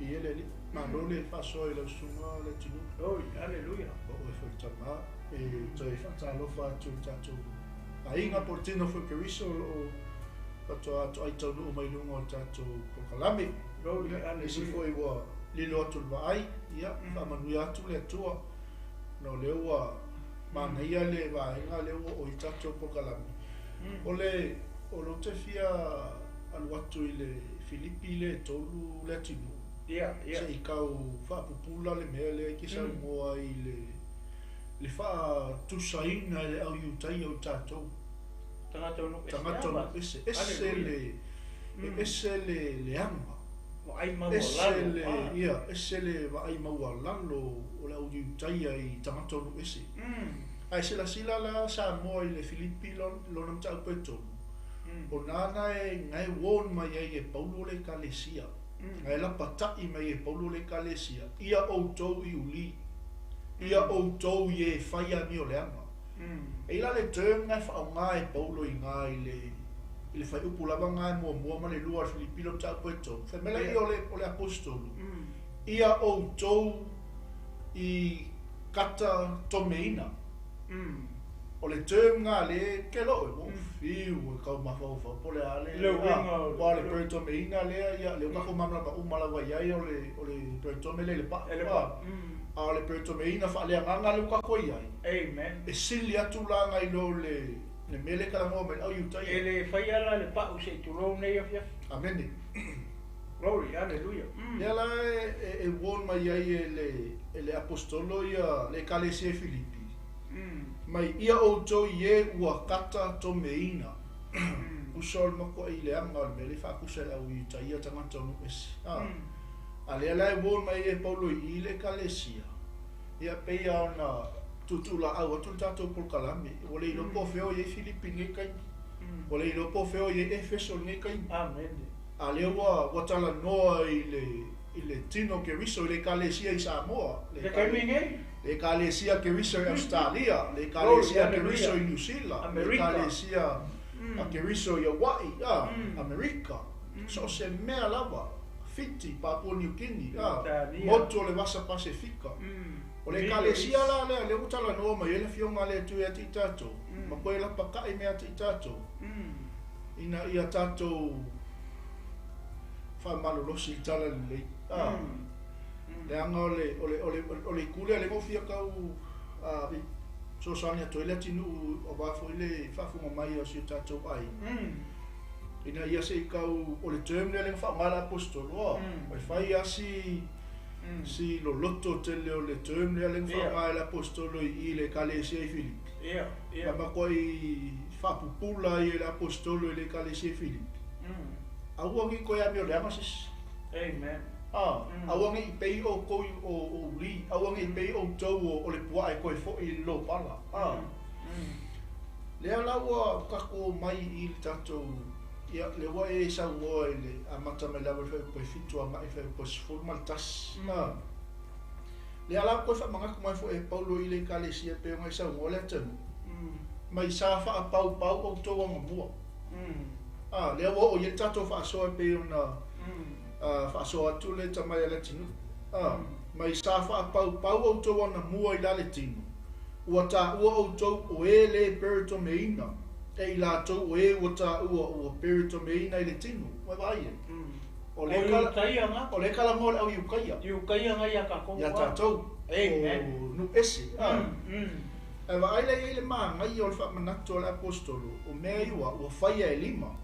Ia le Alii, malo le faasoa i lau susuga Leatinuu. Oi, aleluia. O oe foi le tama e toe faatalofa atu i le tatou aiga po o le tino foi o Keriso o lo o faatoa atoai taunuu mai luga o le tatou polokalame. Ia, nisi foi ua lilo atu i le vaai, ia, faamanuia atu le Atua ona o lea ua manaia le vaega lea ua oo i ai tatou polokalame. O le, o lea ou te fia alu atu i le Filipi lea e tolu le atunuu, se i tau faapupula le mea lea e te saunoa ai i le le faatusaina e le au Iutaia o i tatou. Tagata o nuu ese. Tagata o nuu ese. Ese le, e ese le leaga. Vaai maualalo. Ese le, ia, ese le vaai maualalo o le au Iutaia i tagata o nuu ese. Ae silasila la Samoa i le Filipi lona mataupu e tolu, o nana e na e warn mai ai e Paulo le Ekalesia, na e lapata'i mai e Paulo le Ekalesia, ia outou i uli. Ia outou i e fai amio leaga. E i la le term na e faaaoga e Paulo i ina i le i le fuaiupu lava na e muamua ma le lua o le Filipi lona mataupu e tolu, fai mai laia o le o le aposetolu, ia outou i kata tomeina. O le term na le ke loo e ua fiu e kau mafaufau po o le a le Le uiga o le. Aua o le peritomeina lea ia lea ua tatou malamalama uma lava i ai o le o le peritome lea i le pa'u E le pa'u. A o le peritomeina faaleagaga lea ua tatou i ai. Amen. E sili atu la nai lo le le mea lea e talanoa mai ai le au Iutaia. E le faia la le pa'u se i tulou nei afiafi. Amene. Glory, hallelujah. Lea la e e warn mai ai e le e le aposetolo ia le Ekalesia i Filipi. Mai ia outou i e ua kata tomeina. Uso o le matuaʻi leaga o le mea lea i faakusa e le au Iutaia tagata o nuu ese. A, a lea la e warn mai ai e Paulo i i le Ekalesia, ia pei lava ona tuutuulaau atu le tatou polokalame, ua le iloa po o fea o i ai Filipi i lenei taimi. Ua le iloa po o fea o i ai Efeso i lenei taimi. Amene. A lea ua, ua talanoa i le, i le tino o Keriso i le Ekalesia i Samoa, le Le taimi nei. Le Ekalesia Keriso i Ausetalia, le Ekalesia Keriso i Niu Sila, le Ekalesia Keriso i Hawaii, a, Amerika, so o se mea lava, Fiti, Papua Niu Kini, a, motu o le Vasa Pasefika. O le Ekalesia la lea, lea ua talanoa mai ai le Afioga a le Atua ia te i tatou, ma koe lapakaʻi mai ia te i tatou, ina ia tatou faamalolosi i le talalelei. A. Leaga o le, o le, o le, o le itu lea lea na ou fia tau fesoasoani atu ai le atunuu aua foi le faafofoga mai o si o tatou aiga, ina ia se i tau, o le term lea lea na faaaoga e le Aposetolo, o e fai lava si, si loloto tele o le term lea lea na faaaoga e le Aposetolo i i le Ekalesia i Filipi. Ma matuai faapupula ai e le Aposetolo i le Ekalesia i Filipi, aua ne i toe amioleaga se isi. Amen. Aua ne i pei ʻoukou o uli, aua ne i pei ʻoutou o le puaʻa e toe foʻi i le lopala. Lea la ua tatou omai i le tatou, ia, lea ua e saunoa i le amata mai lava i le fuaiupu e 7 agai i le fuaiupu e 11. Lea la ua toe faamanatu mai foi e Paulo i le Ekalesia e pei ona e saunoa le atunuu, mai sa faapaupau ʻoutou anamua. Lea ua oo i ai le tatou faasoa e pei ona faasoa atu le tamai a Leatinuu. Mai sa faapaupau ʻoutou anamua i la le tino, ua taua ʻoutou o e lē peritomeina e i latou o e ua taua ua peritomeina i le tino. Ua e vaai ai? O lea e o lea e talanoa le au Iutaia. Iutaia na ia tatou. Ia tatou. Amen. O nuu ese. Ae vaai la i ai le manaia o le faamanatu a le Aposetolo, o mea ia ua faia e lima.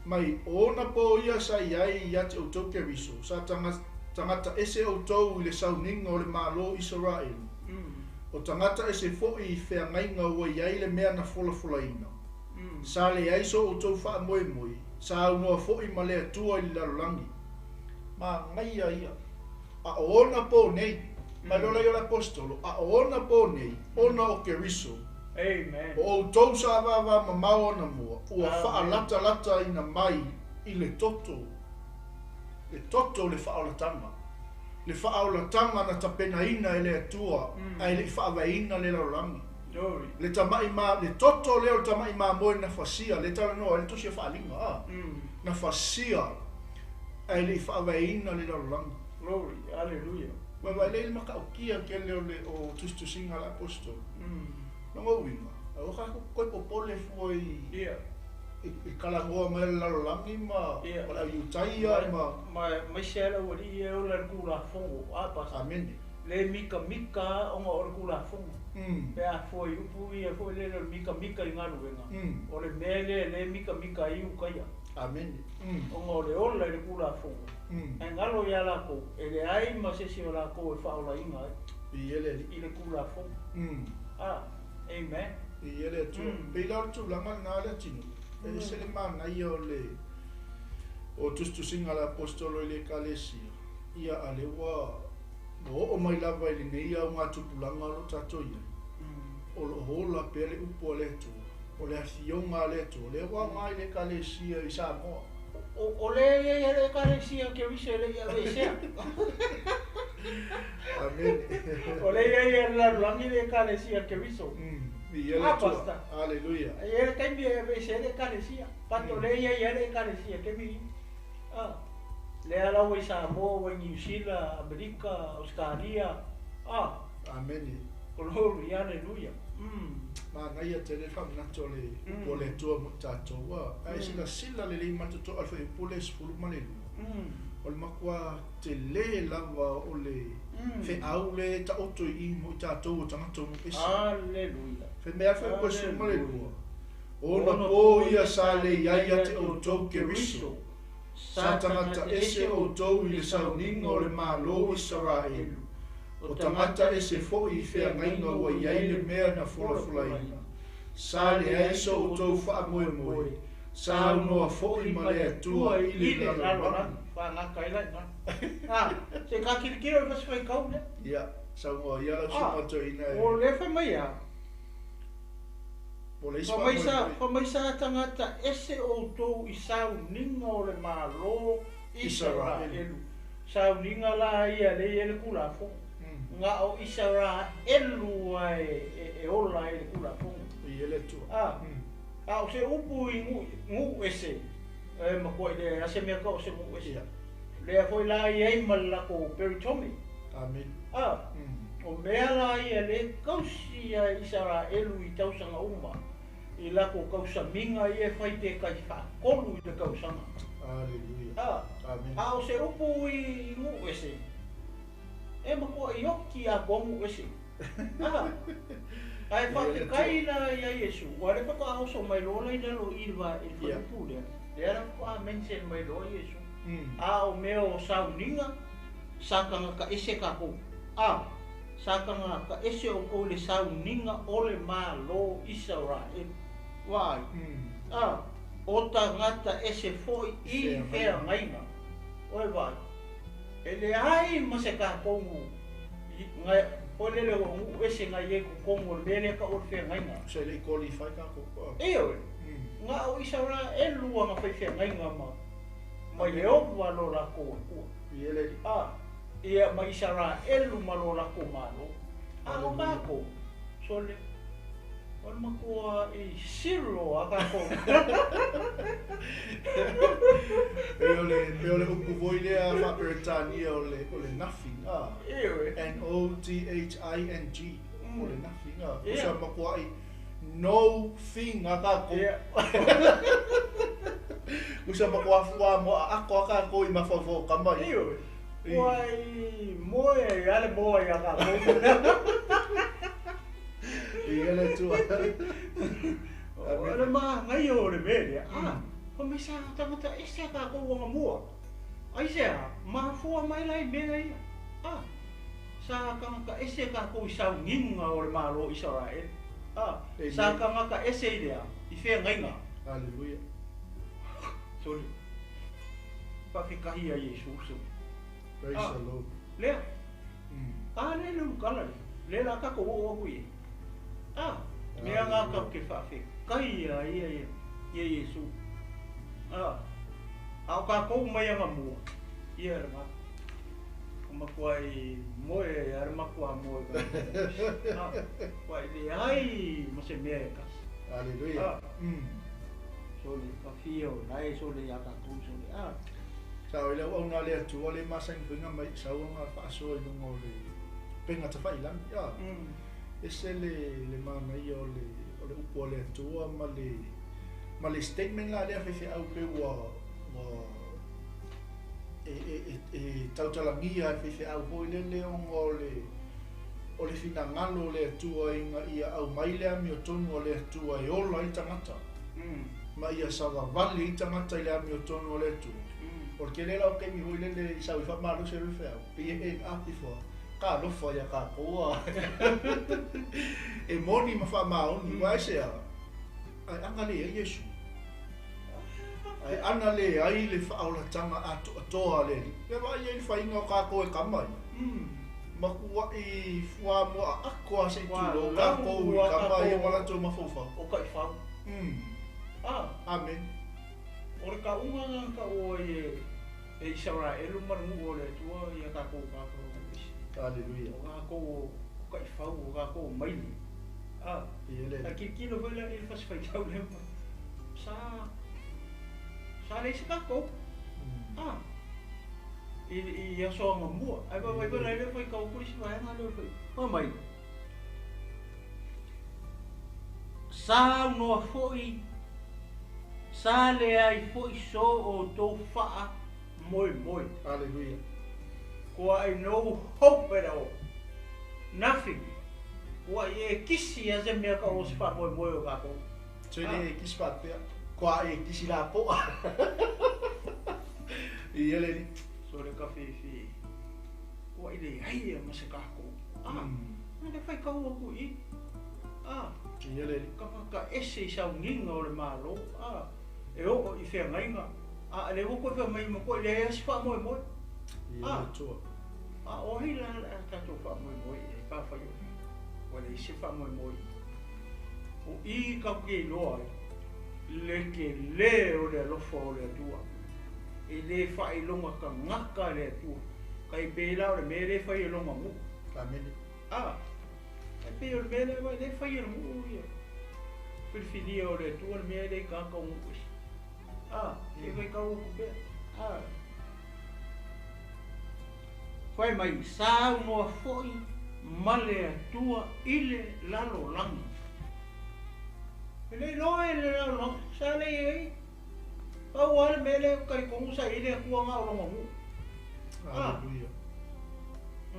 Mai o ona po ia sa i ai ia te ʻoutou Keriso, sa tagata ese ʻoutou i le sauniga o le Malo o Isaraelu, o tagata ese foʻi i feagaiga ua i ai le mea na folafolaina. Sa leai so ʻoutou faamoemoe, sa aunoa foʻi ma le Atua i le lalolagi. Manaia ia. A o ona po nei, mai loa lea o le Aposetolo, a o ona po nei, ona o Keriso, Amen. O ʻoutou sa vavamamao anamua, ua faalatalataina mai i le toto, le toto o le faaolataga, le faaolataga na tapenaina e le Atua ae le i faavaeina le lalolagi. Le tamaʻi ma, le toto lea o le tamaʻi mamoe na fasia, lea e talanoa ai le Tusi o Faaaliga, na fasia ae le i faavaeina le lalolagi. Glory, hallelujah. Ua vaai lea i le matautia tele o le o tusitusiga a le Aposetolo. Lona uiga, aua tatou te toe popole fua i i talanoa mai a le lalolagi ma o le au Iutaia ma Ma aemaise lava le aualii ia e ola i le Tulafono, a Pastor. Amene. Le mikamika lava ona o le Tulafono. Pe a fua i upu ia foi lele o le mikamika i galuega, o le mea lea e le mikamika ai Iutaia. Amene. Ona o le ola i le Tulafono, ae galo ia latou, e leai ma se isi o latou e faaolaina ai Viia le Alii. i le Tulafono. Amen. Viia le Atua. Pei la o le tulaga lena le atinuu, e ese le manaia o le o tusitusiga a le Aposetolo i le Ekalesia, ia a lea ua oo mai lava i lenei augatupulaga o lo o tatou i ai, o lo o ola pea le upu a le Atua, o le afioga a le Atua, lea ua aoga i le Ekalesia i Samoa. O lea e i ai le Ekalesia Keriso e le i aveesea. Amene. O lea e i ai i le lalolagi le Ekalesia Keriso. Viia le Atua. Aleluia. E i ai le taimi e aveese ai le Ekalesia. But o lea e i ai lava le Ekalesia Keriso. Lea la ua i Samoa, ua i Niu Sila, Amerika, Ausetalia. Amene. Glory, haleluia. Manaia tele le faamanatu o le upu a le Atua mo i tatou, ae silasila lelei ma le totoa i le fuaiupu lea e 12, o le matua tele lava o le feau lea e taoto i i mo i tatou o tagata o nuu ese. Haleluia. Fai mai lava le fuaiupu e 12, O ona po ia sa le i ai ia te ʻoutou Keriso, sa tagata ese ʻoutou i le sauniga o le Malo o Isaraelu, o tagata ese foʻi i feagaiga ua i ai le mea na folafolaina, sa leai so ʻoutou faamoemoe, sa aunoa foʻi ma le Atua i le lalolagi. Faagata ai la i ina. Se i ta tilotilo i le fasi faitau lea. Ia, saunoa ia lau susuga toeaina e. O lea fai mai a. Po o le isi Fai mai sa, faamoemoe. fai mai sa tagata ese ʻoutou i sauniga o le Malo Isaraelu. Sauniga la ia lea e i ai le Tulafono. Na o Isaraelu lava e ola ai i le Tulafono. Viia le Atua. A, a o se upu i nuu, nuu ese, e matuai leai lava se mea tau o se nuu ese. Lea foi la e i ai ma le latou peritome. Amene. A, o mea la ia lea e tausi a Isaraelu i tausaga uma, i latou tausamiga ia e fai pe tai faatolu i le tausaga. Aleluia. A, Amene. a o se upu i nuu ese, e matuai oti atoa nuu ese. A, ae faafetai la ia Iesu, aua o lea faatoa oso mai loa la i lalo i i le va, i le fuaiupu lea, lea la faatoa mention mai loa Iesu. A o mea o sauniga, sa tagata ese tatou. A, sa tagata ese ʻoukou i le sauniga o le Malo Isaraelu. Vaai. A, o tagata ese foʻi i feagaiga. Oi vaai. E leai ma se tatou foi lele o nu'u ese na i ai i totonu o le mea lea e tau o le feagaiga. Se le i qualify tatou. Ioe. Na o Isaraelu ana fai feagaiga ma ma Ieova lo latou Atua. A, ia ma Isaraelu ma lo latou Malo. A o tatou, sole, o le matua i zero a tatou. Pei o le, pei o le upu foi lea faa-Peretania o le, o le nothing, a. Ioe. N-O-T-H-I-N-G, o le nothing, a. O sa matuai no thing a tatou. Usa matua fua moa aako a tatou i mafaufau o tama ia. Ioe. Ua i moe ai a le moa ia tatou. Ia le Atua. O le manaia o le mea lea, a, fai mai sa tagata ese a tatou anamua. Aisea, mafua mai la i mea ia. A, sa tagata ese tatou i sauniga o le Malo o Isaraele. A, sa tagata ese i le a, i feagaiga. Haleluia. Sole, faafetahi ia Iesu sole. Praise the Lord. Lea. A lea le ulukala lea. Lea la tatou oo atu i ai. A, mea na tatou te faafetai ai ia ia Iesu. A, a o tatou mai anamua, ia lena. O matuai moe ai lava le matua moe tatou. A, matua leai ma se mea e tasi. Haleluia. A, sole, ka fia o la e sole ia tatou sole. A. Sa o le auauna a le Atua le masani foi ona mai sau ona faasoa i luga o le upega tafailagi. A, ese le le manaia o le o le upu a le Atua ma le ma le statement la lea faifeau pe ua ua e e e e tautalagia e faifeau foi lele ona o le o le finagalo o le Atua ina ia aumai le amiotonu a le Atua e ola ai tagata ma ia savavali ai tagata i le amiotonu o le Atua. O le tele la o taimi foi lele i sau i faamalosi ai le faifeau, pei e end up ifo a, ka alofa ia tatou a. E moni ma faamaoni, aua aisea, ae ana leai Iesu. Ae ana leai le faaolataga atoatoa a le Alii. Ia vaai ai le faiga o tatou e kama ia. Matuai fuamoa aako lava se i tulou tatou i kama ia ma latou mafaufau. O taifau. Amene. O le tauga lena na tau ai e Isaraelu ma le nuu o le Atua ia tatou tagata o lo o ese. Aleluia. O tatou o taifau, o tatou o maile. A tilotilo foi la i le fasi faitau lea ma sa sa leai se tatou. I i aso anamua. Ae vaavaai foi la i le faitau atu le isi vaega lea o le fai mai. Saunoa foi, sa leai foi so outou faamoemoe. Aleluia. Kua ai no hope at all. Nothing. Ua i e kisi a se mea ka o se faamoemoe o tatou. Se le e kisi faapea, kua e kisi lapoa. Ia le alii. So le kafifi, ua i leai ia ma se tatou. Na le faitau atu i i. Ia le alii. Ka whakaese i sauniga o le Malo, e oo i feagaiga, a lea ua toe fai mai ma koe, leai lava se faamoemoe. Ia le Atua. A o ai la o le a tatou faamoemoe i ai, pe afai ua leai se faamoemoe. O i tatou te iloa ai le tele o le alofa o le Atua. E le faailoga tagata le Atua. Tai pei la o le mea lea e fai e lona nuu. Amene. E pei o le mea lea lea e fai e le nuu ia. Filifilia o le Atua le mea lea i tagata o nuu ese. Se i faitau atu pea. Fai mai, saunoa foi ma le Atua i le lalolagi. E le iloa e le lalolagi, sa le i ai. Pau lava le mea lea ou te talitonu sa i ai le Atua na o lona nuu. Aleluia.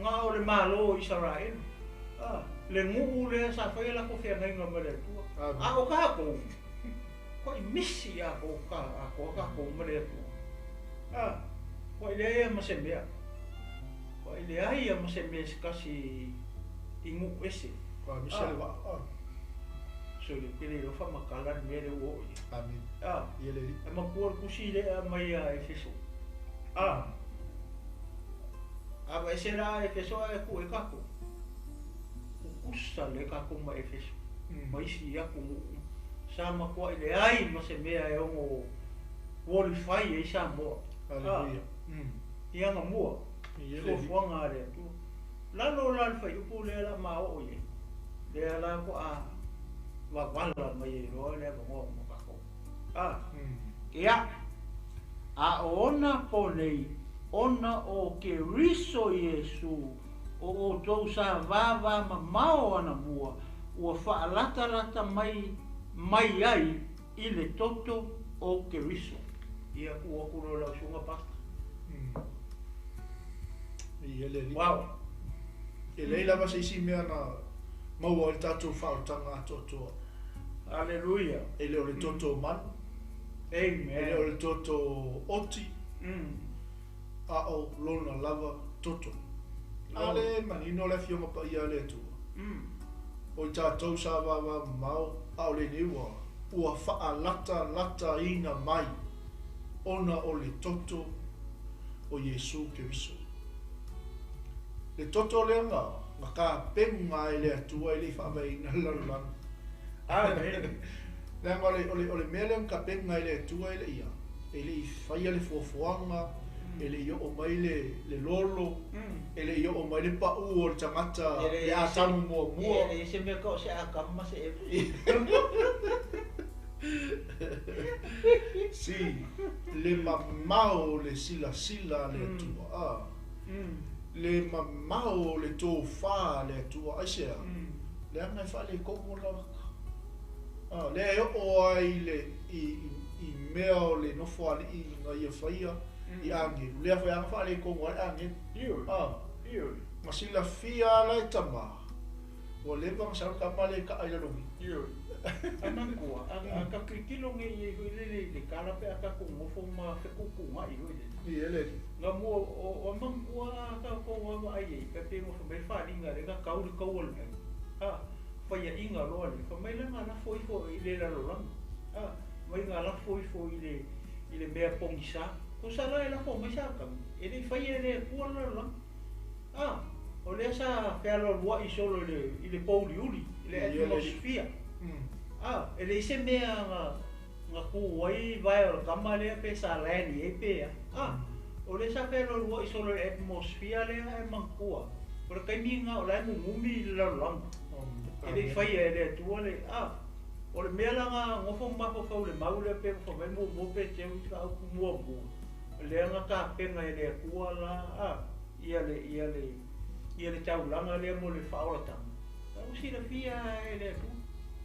Na o le Malo o Isaraelu. Le nuu lea sa faia latou feagaiga ma le Atua. A o tatou, koʻi misi atoa tatou ma le Atua. Koʻi leai lava ma se mea. Koʻi leai lava ma se mea se tasi i nuu ese. Ua misi le vaa. So le tele iloa faamatala le mea lea ua oo i ai. Amene. Ia le alii. E matua le tusi lea e aumai ia Efeso. Aveese la Efeso ae tuu ai tatou. Tutusa lelei tatou ma Efeso ma isi atunuu uma. Sa matuai leai ma se mea e ono qualify ai Samoa i ana mua fuafuaga a le Atua. Lalo la le fuaiupu lea la ma oo i ai, lea la faatoa vavala mai ai loa le avanoa mo tatou. Ia, a o ona po nei, ona o Keriso Iesu, o outou sa vavamamao anamua, ua faalatalata mai mai ai i le toto o Keriso. Ia, tuu atu loa i lau susuga Pastor. Ia le Alii. Wow. E leai lava se isi mea na maua ai le tatou faaolataga atoatoa. Aleluia. E le o le toto manu. Amen. E le o le toto oti. A o lona lava toto. A lea e manino le Afioga Paia a le Atua. O i tatou sa vavamamao, a o lenei ua, ua faalatalataina mai ona o le toto o Iesu Keriso. Le toto lea na, na tapena ai le Atua e le i faavaeina le lalolagi. Amen. Leaga o le, o le, o le mea lea na tapena e le Atua e le i a, e le i faia le fuafuaga, e le i oo mai le, le lolo, e le i oo mai le pau o le tagata, le Atamu muamua. E leai se mea tau o se Atamu ma se Eva. Si, le mamao o le silasila a le Atua, a, le mamao o le tofa a le Atua, aisea? Leaga e faaletonu ona tagata. A, lea e oo ai i le, i, i mea o le nofoalii na ia faia i agelu, lea foi lava na faaletonu ai le agelu. A, na silafia lava la e tama, ua leva ona sau le tama lea e taa i lalogi. Ioe. A manatua, a ta tilotilo nei i ai foi lele i le tala pe a tatou nofo ma fetuutuunai foi lele. Ia le alii. Na mua o manatua a tatou vaavaai i ai, tai pei ona fai mai le faaaliga lea na tau le taua lenei, a, faiaina loa lea, fai mai la na lafo ifo i le lalolagi, a, mai na lafo ifo i le, i le mea pogisa. Tusa la e lafo mai Satani, e le i faia e le Atua le lalolagi. A, o lea sa fealualuai solo i le, i le pouliuli, i le atmosphere. A, e leai se mea na, na tu ai vae o le tama lea pe sa land i ai pe a. A, o lea sa fealualuai solo i le atmosphere lea ae manatua, o le taimi lena o la e mumumi le lalolagi. E le i faia e le Atua le, a, o le mea la na nofo ma mafaufau i le mau lea pe fai mai muamua pe teu i ka upu muamua, lea na tapena e le Atua la, a, ia le, ia le, ia le taulaga lea mo le faaolataga, la ua silafia e le Atua.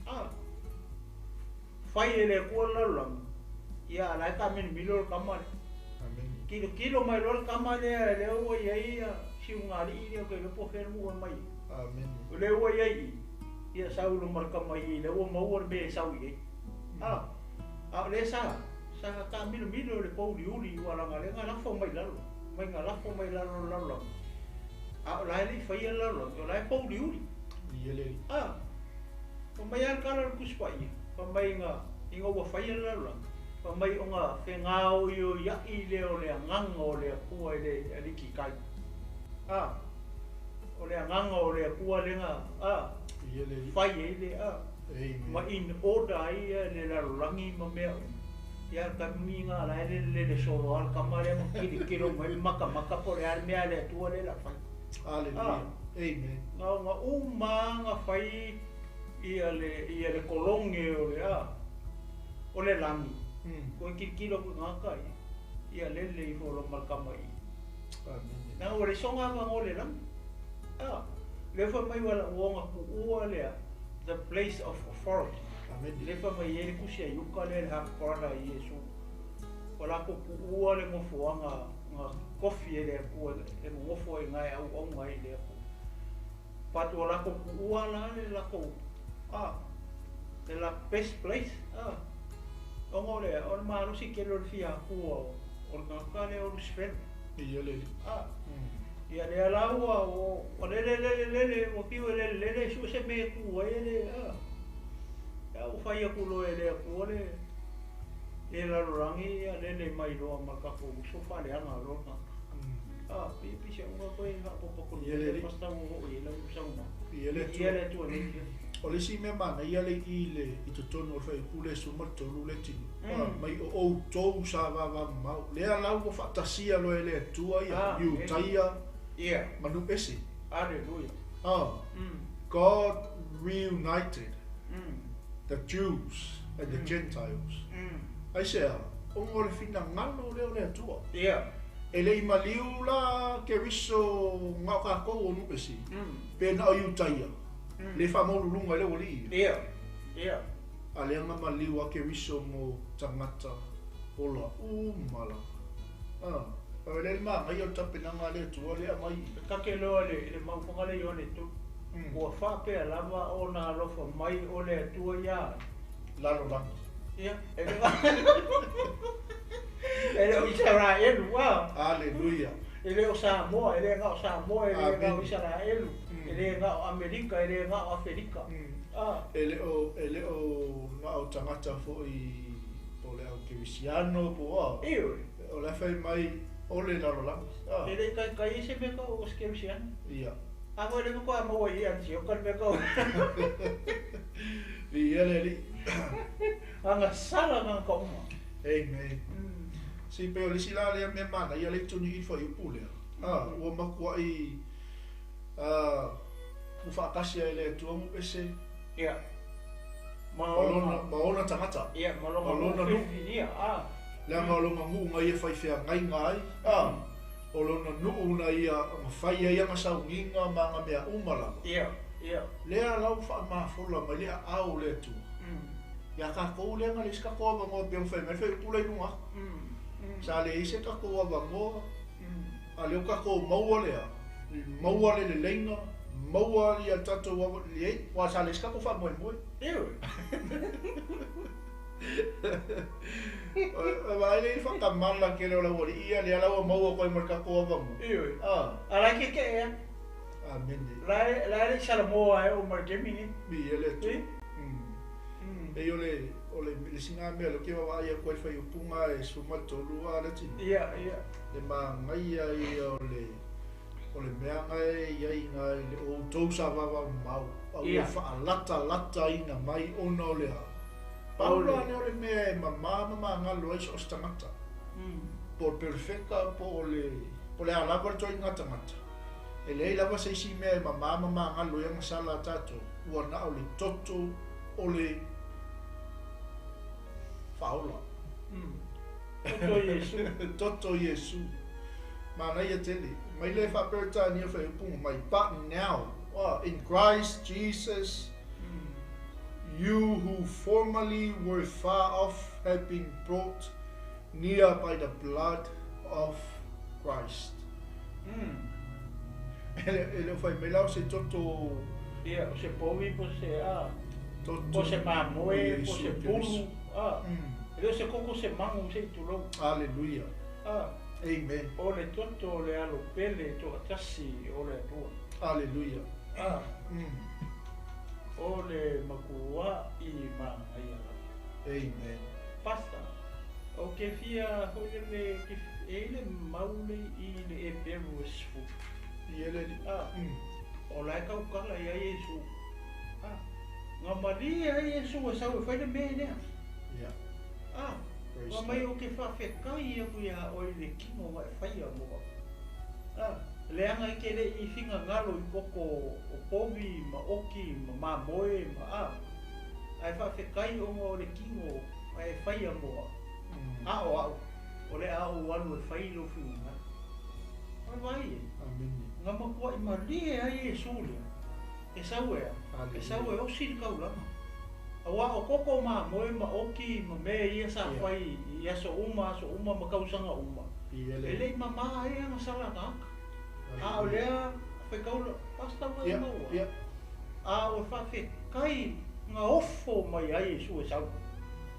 A, fai e le Atua le lalolagi, ia a la e taamilomilo le tama lea. Amene. Tilotilo mai loa le tama lea, lea ua i ai ia siugalii lea ou te iloa po o fea le nuu e aumai ai. Amene. O lea ua i ai i i, ia sau loa ma le tama i i, lea ua maua le mea e sau i ai. A, a o lea sa, sa taamilomilo i le pouliuli ua leaga lea na lafo mai lalo, mai na lafo mai lalo i le lalolagi. A o la e le i faia le lalolagi, o la e pouliuli. Ia le alii. A, fai mai lava le tala o le Tusi Paia, fai mai ina, ina ua faia le lalolagi, fai mai ona fegaoioiai lea o le Agaga o le Atua i le alitikai. A, o le Agaga o le Atua lea na, a, Ia le alii. fai ai le, a, Amen. ma in order ai le lalolagi ma mea uma. Ia taimi lena la e lelelele solo lava le tama lea ma tilotilo mai le matamata po o le a le mea a le Atua lea o le a fai. Aleluia. A, Amen. na ona uma lava na fai ia le, ia le kolone o le, a, o le lagi. Toe tilotilo atu i gata ia, ia lele ifo loa ma le tama i i. Amene. Leaga ua leai sona avanoa i le lagi. A, lea fai mai ua ona tuua le a, the place of authority. Amene. Lea fai mai ai le tusi a Iuka lea le half brother a Iesu. Ua latou tuua le nofoaga na tofi e le Atua e nonofo ai i ina e auauna ai i le Atua. But ua latou tuua la le latou, a, le latou best place, a. Ona o le a? O le malosi tele o le fia Atua o le tagata lea o Lusifelo. Ia le alii. A. Ia lea la ua, ua lele lele lele, ua fiu e lele lele, sue se mea e tu ai e le, a. Ia ua fai atu loa e le Atua le, le lalolagi, ia lele mai loa ma le tatou uso faaleaga loa le tagata. A, pe se unga koe faaopoopo Ia le alii. Pastor ua oo i ai lau saunoaga. Ia le Ia Atua. le Atua i lenei afiafi. O le isi mea manaia le i le i totonu o le fuaiupu le 13 le tino. Mai o outou sa vavamamao. Lea la ua faatasia loa e le Atua ia Iutaia ma nuu ese. Aleluia. God reunited the Jews and the Gentiles. Aisea, ona o le finagalo lea o le Atua. E le i maliu la Keriso na o tatou o nuu ese. Pe na o Iutaia. Le faamaululuga i le aualii. A lea na maliu a Keriso mo tagata ola uma lava. O le magaia o le tapenaga a le Atua lea aumai. E take loa le maufaga le Ioane 3. Ua faapea lava ona alofa mai o le Atua ia. Lalolagi. Ia, e le e le o Isaraelu, ua. Aleluia. E le o Samoa, e le na o Samoa, e le na o Amen. Isaraelu, e le na o Amerika, e le na o Aferika. E le o na o tagata foi po o le au kerisiano po o a. Ioe. O le fai mai o le lalolagi. E le kai se mea ka o se kerisiano. Ia. A koe le ko a maua i Antioka le mea ka o. Ia le alii. Anga sala nga ka uma. Amen. Si pe o le isi la lea mea manaia le tuni i le fuaiupu lea. Ua matuai ua faatasi ai le Atua nuu ese. Ia. Ma Ma lona, ona. ma ona tagata. Ia, ma lona Ma lona nuu nuu. filifilia. Leaga o lona nuu na ia faifeagaiga ai. O lona nuu na ia mafai ai ana sauniga ma ana mea uma lava. Ia, ia. Lea lau faamafola mai le aao o le Atua. Ia tatou lea na leai se tatou avanoa pe ua fai mai le fuaiupu lea i luga atu. Sa leai se tatou avanoa, a lea ua tatou maua lea, maua le leleiga, maua ia tatou ava, leai, aua sa leai se tatou faamoemoe. Ioe. E vaai le i faatamala tele o le aualii ia lea la ua maua koe ma le tatou avanoa. Ioe. A la ke ke e. Amene. La la le Salamoa e o mai kemi ni. Viia le Atua. E? E o le o le le sina mea le ke vaai aku ai le fuaiupuga e 13 a le tino. Ia, ia. Le magaia ia o le o le mea e iai na i le outou sa vavamamao. A ua faalatalataina mai ona o le a. Pau la lea o le mea e mamā ma magalo ai so o se tagata. Po o le perfeka po o le po o le a lava le ituaiga tagata. E leai lava se isi mea e mamā ma magalo ai agasala a tatou. Ua na o le toto o le faaola. Toto Iesu. Toto Iesu. Manaia tele. Mai le faaperetania fuaiupuga mai. But now, in Christ Jesus, you who formerly were far off have been brought near by the blood of Christ. E le o fai mai la o se toto Ia, o se povi po se a. toto Po se mamoe, po Iesu se Keriso. pulu. E le o se koko se mangu se i tulou. Hallelujah. Amen. O le toto o le alo pele toatasi o le Atua. Hallelujah. O le makua i magaia lava. Amen. Pasta. O ke fia hoi le ke e le maule i le e peru e sfu. Ia le alii. O la e kaukala ia Iesu. Nga malie ai Iesu e sau e fai le mea lea. Ia. Praise Nga mai God. o ke faafetai aku ia oe i le kino nga e faia mo. Leaga e ke le i figagalo i koko o povi ma oki ma mamoe ma a. Ae faafetai ona o le kino nga e faia mo. A o au. O le a ou alu e fai lou figagalo. O le vaai e. Amene. Nga matuai malie ai Iesu lea. E sau e a. E sau e osi le kaulaga. Auā o koko mamoe ma oki ma mea ia sa fai i aso uma, aso uma ma kausaga uma. Ia E le. le'i mamā ai agasala tagata. A o lea faikaula, pasta ua e maua. Ia. A o e faafetai ga ofo mai ai Iesu e sau.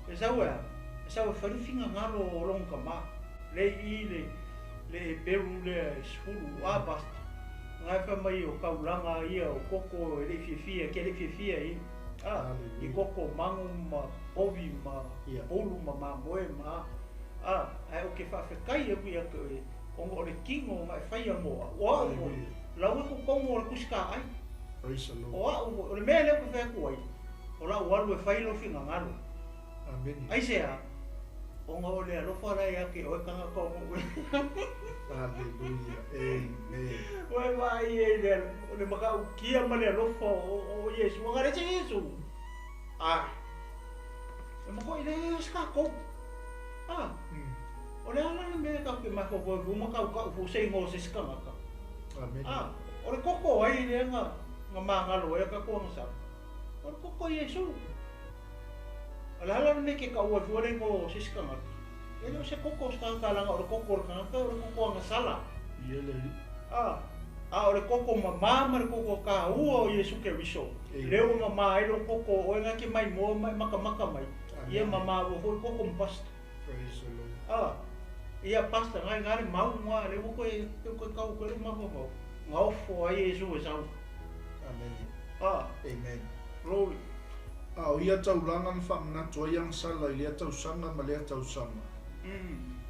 E sau e a, e sau e fai le figagalo o lona kamā. Lea i i le le eperu lea e 10 a pasta. Ga e fai mai o kaulaga ia o koko e le'i fiafia, ke le'i fiafia i. I Hallelujah. koko magu ma povi ma Ia. pulu ma mamoe ma a. Ae ou ke faafetai aku ia te oe. Ona o le tino na e faia mo au. O au foi, lau e totonu o le tusitaai. Praise the Lord. O au foi, o le mea lea ou te fai atu ai, o lau alu e fai lou finagalo. Amene. Aisea? Ona o le alofa la ia te oe tagata o nuu e. Hallelujah. Amen. Ua e vaai ai i le, o le matautia ma le alofa o Iesu. Ana leai se Iesu, ae, e matuai leai se tatou. A, o le a la le mea tatou te mafaufau ai fua ma tautau fua se igoa o se isi tagata? Amene. A, o le toto o ai lea na, na magalo ai a tatou agasala? O le toto o Iesu. O le a la le mea e te taua ai fua le igoa o se isi tagata? E le o se toto o se tagata leaga o le toto o le tagata o le toto agasala. Ia le Alii. A, a o le toto mamā ma le toto tāua o Iesu Keriso, lea ua mamā ai lou toto o oe na e te maimoa ma e makamaka mai, ia mamā ua foi toto ma pastor. Praise the Lord. A, ia pastor na ina le mau na lea ua toe, toe tau atu ai lou mafaufau, na ofo ai Iesu e sau. Amene. A. Amen. Glory. A o ia taulaga na faamanatu ai agasala i lea tausaga ma lea tausaga.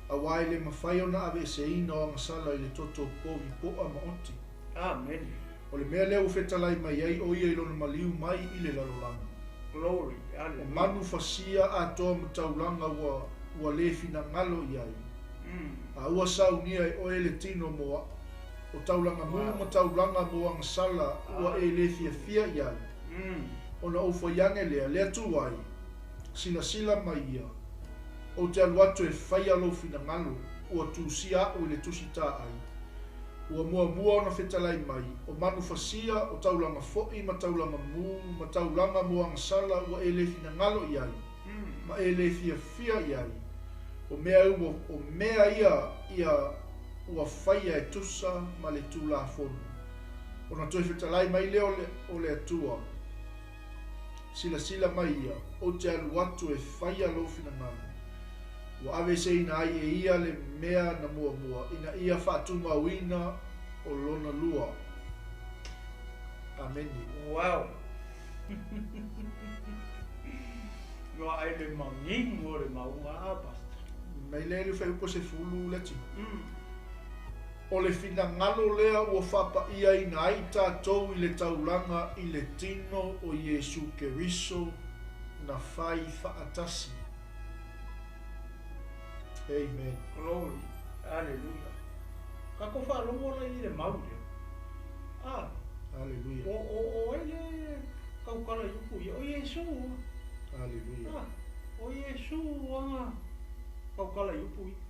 Auā e le mafai ona aveeseina o agasala i le toto povi po'a ma oti. Amene. O le mea lea ua fetalai mai ai o ia i lona maliu mai i le lalolagi. Glory. O Hallelujah. manu fasia atoa ma taulaga ua, ua le finagalo i ai. A ua saunia e oe le tino mo a'u. O taulaga mū ma taulaga mo agasala ua e le fiafia i ai. Ona ou fai ane lea, le Atua ai, silasila mai ia, ou te alu atu e faia lou finagalo, ua tusia a'u i le tusi tā'ai. Ua muamua ona fetalai mai, o manu fasia, o taulaga fo'i ma taulaga mū, ma taulaga mo agasala ua e le finagalo i ai, ma e le fiafia i ai, o mea ua, o mea ia ia ua faia e tusa ma le Tulafono. Ona toe fetalai mai lea o le, o le Atua, Silasila mai ia, ou te alu atu e faia lou finagalo. Ua aveeseina ai e ia le mea na muamua, ina ia faatumauina o lona lua. Amene. Wow! Noa ai le manino o le mauga a, Pastor. Mai lea i le fuaiupu 10 le tino. O le finagalo lea ua faapa'iaina ai tatou i le taulaga i le tino o Iesu Keriso na fai faatasi. Amen. Glory. Aleluia. Tatou faalogo la i le mau lea. A. Aleluia. O, o, o ai le tautala i upu ia? O Iesu. Aleluia. A, o Iesu aga tautala i upu ia.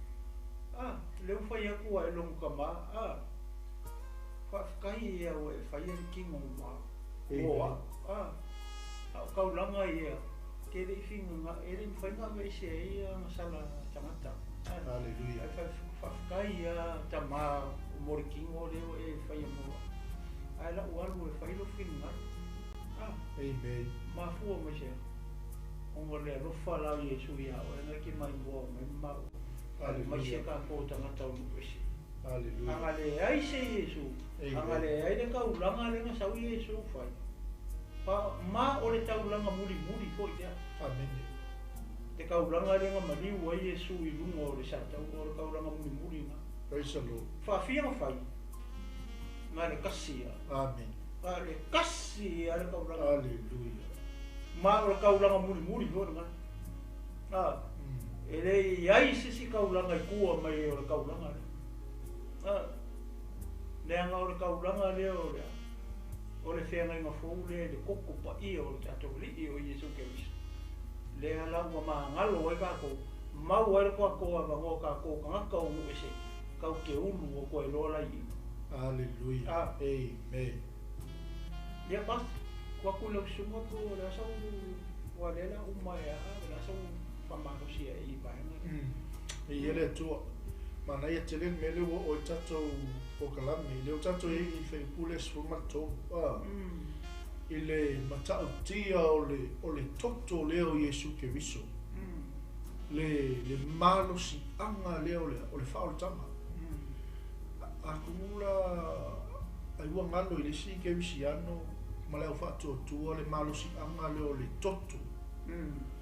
A, lea ua fai atu a e logo tama, a, faafetai ia ua e faia le tino ma mo au, a, a o taulaga ia, ke le i fingaga, e le i mafai ona aveese ai agasala tagata, a, Hallelujah. ae faafetai ia tama mo le tino lea ua e faia mo au, ae lau alu e fai lou finagalo, a, Amen. mafua mai se ona o le alofa la o Iesu ia oe na e te maimoa mai ma maua. Aemaise Hallelujah. tatou tagata o nuu ese. Hallelujah. Ana leai se Iesu, ana Amen. leai le taulaga lea na sau Iesu fai, pa, ma o le taulaga mulimuli foi lea. Amene. Le taulaga lea na maliu ai Iesu i luga o le sataua, o le taulaga mulimuli na. Praise the Lord. Faafia na fai, na le kasi ia. Amen. Na le kasi ia le taulaga. Hallelujah. Ma o le taulaga mulimuli foi lena. A, e le i ai se isi taulaga i tua mai o le taulaga lea. A, leaga o le taulaga lea o le, o le feagaiga fou lea i le koko paia o le tatou Alii o Iesu Keriso. Lea la ua magalo ai tatou, mau ai le tatou avanoa tatou tagata o nuu ese, tau te ulu o koe loa la i. Hallelujah. A. Amen. Ia pastor, ua atu i lau susuga po o le a sau ua lea la uma e a, o le a sau faamalosi ai i vaega lea. E i ai le Atua. Manaia tele le mea lea ua oo i tatou polokalame, lea ua tatou i ai i le fuaiupu lea 13, a, i le matautia o le, o le toto lea o Iesu Keriso, le, le malosiaga lea o le, o le faaolataga. Atonu la ai ua galo i le isi kerisiano ma le au faatuatua le malosiaga lea o le toto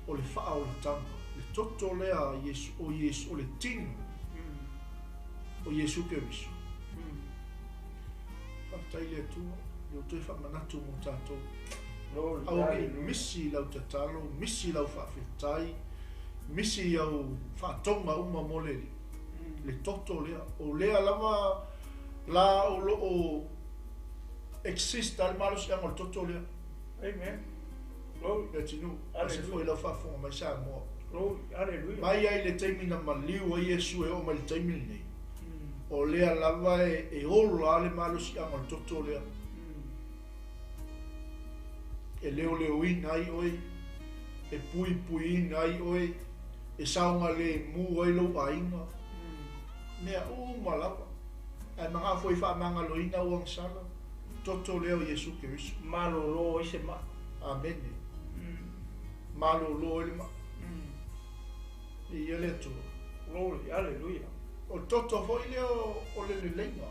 o le faaolataga, le toto lea a Iesu, o Iesu, o le tino. o Iesu Keriso. Faafetai i le Atua, lea ua toe faamanatu mo tatou. Aua ne i misi i lau tatalo, misi i lau faafetai, misi i au faatoga uma mo le Alii, le toto lea. O lea lava la o lo o exist ai le malosiaga o le toto lea. Amen. Glory. Le atunuu, aemaise foi i lau faafofoga mai Samoa. Glory. Hallelujah. Mai ai le taimi na maliu ai Iesu e oo mai le taimi lenei, o lea lava e ola le malosiaga o le toto lea. E leoleoina ai oe, e puipuiina ai oe, e saogalemu ai lou aiga, mea uma lava. Ae manao foi e faamagaloina au agasala, toto lea o Iesu Keriso. Malolo ai se maa. Amene. Malolo ai le maa. Viia le Atua. Glory, hallelujah. O le toto foi lea o le leleiga.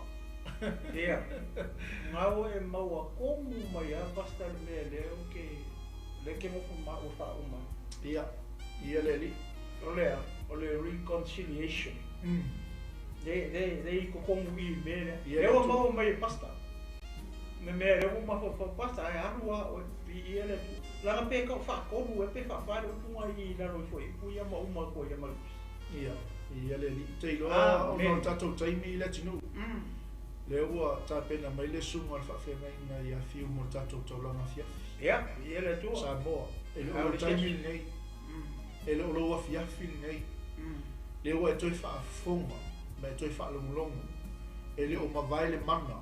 Ia, gau e maua komu mai a Pastor le mea lea ou te, lea ke nofo maua faauma ai. Ia, ia le Alii. O le a? O le reconciliation. Le, le, le i totonu i i mea lea. Ia Lea ua le maua mai e Pastor. Me mea lea ua mafaufau Pastor ae alu a oe, viia le Atua. Leaga pe tau faatolu ea pe faafa le upu na i lalo ifo i upu ia ma uma atu ai ia ma le tusi. Ia, ia le Alii. Ou te iloa ona o le tatou taimi i le atunuu, lea ua tapena mai le susuga o le faafeagaiga ia Fiu mo le tatou taulaga afiafi. Ia, viia le Atua. Samoa, e le o lou taimi lenei, e le o lou afiafi lenei, lea ua e toe faafofoga ma e toe faalogologo, e le o mavae le mana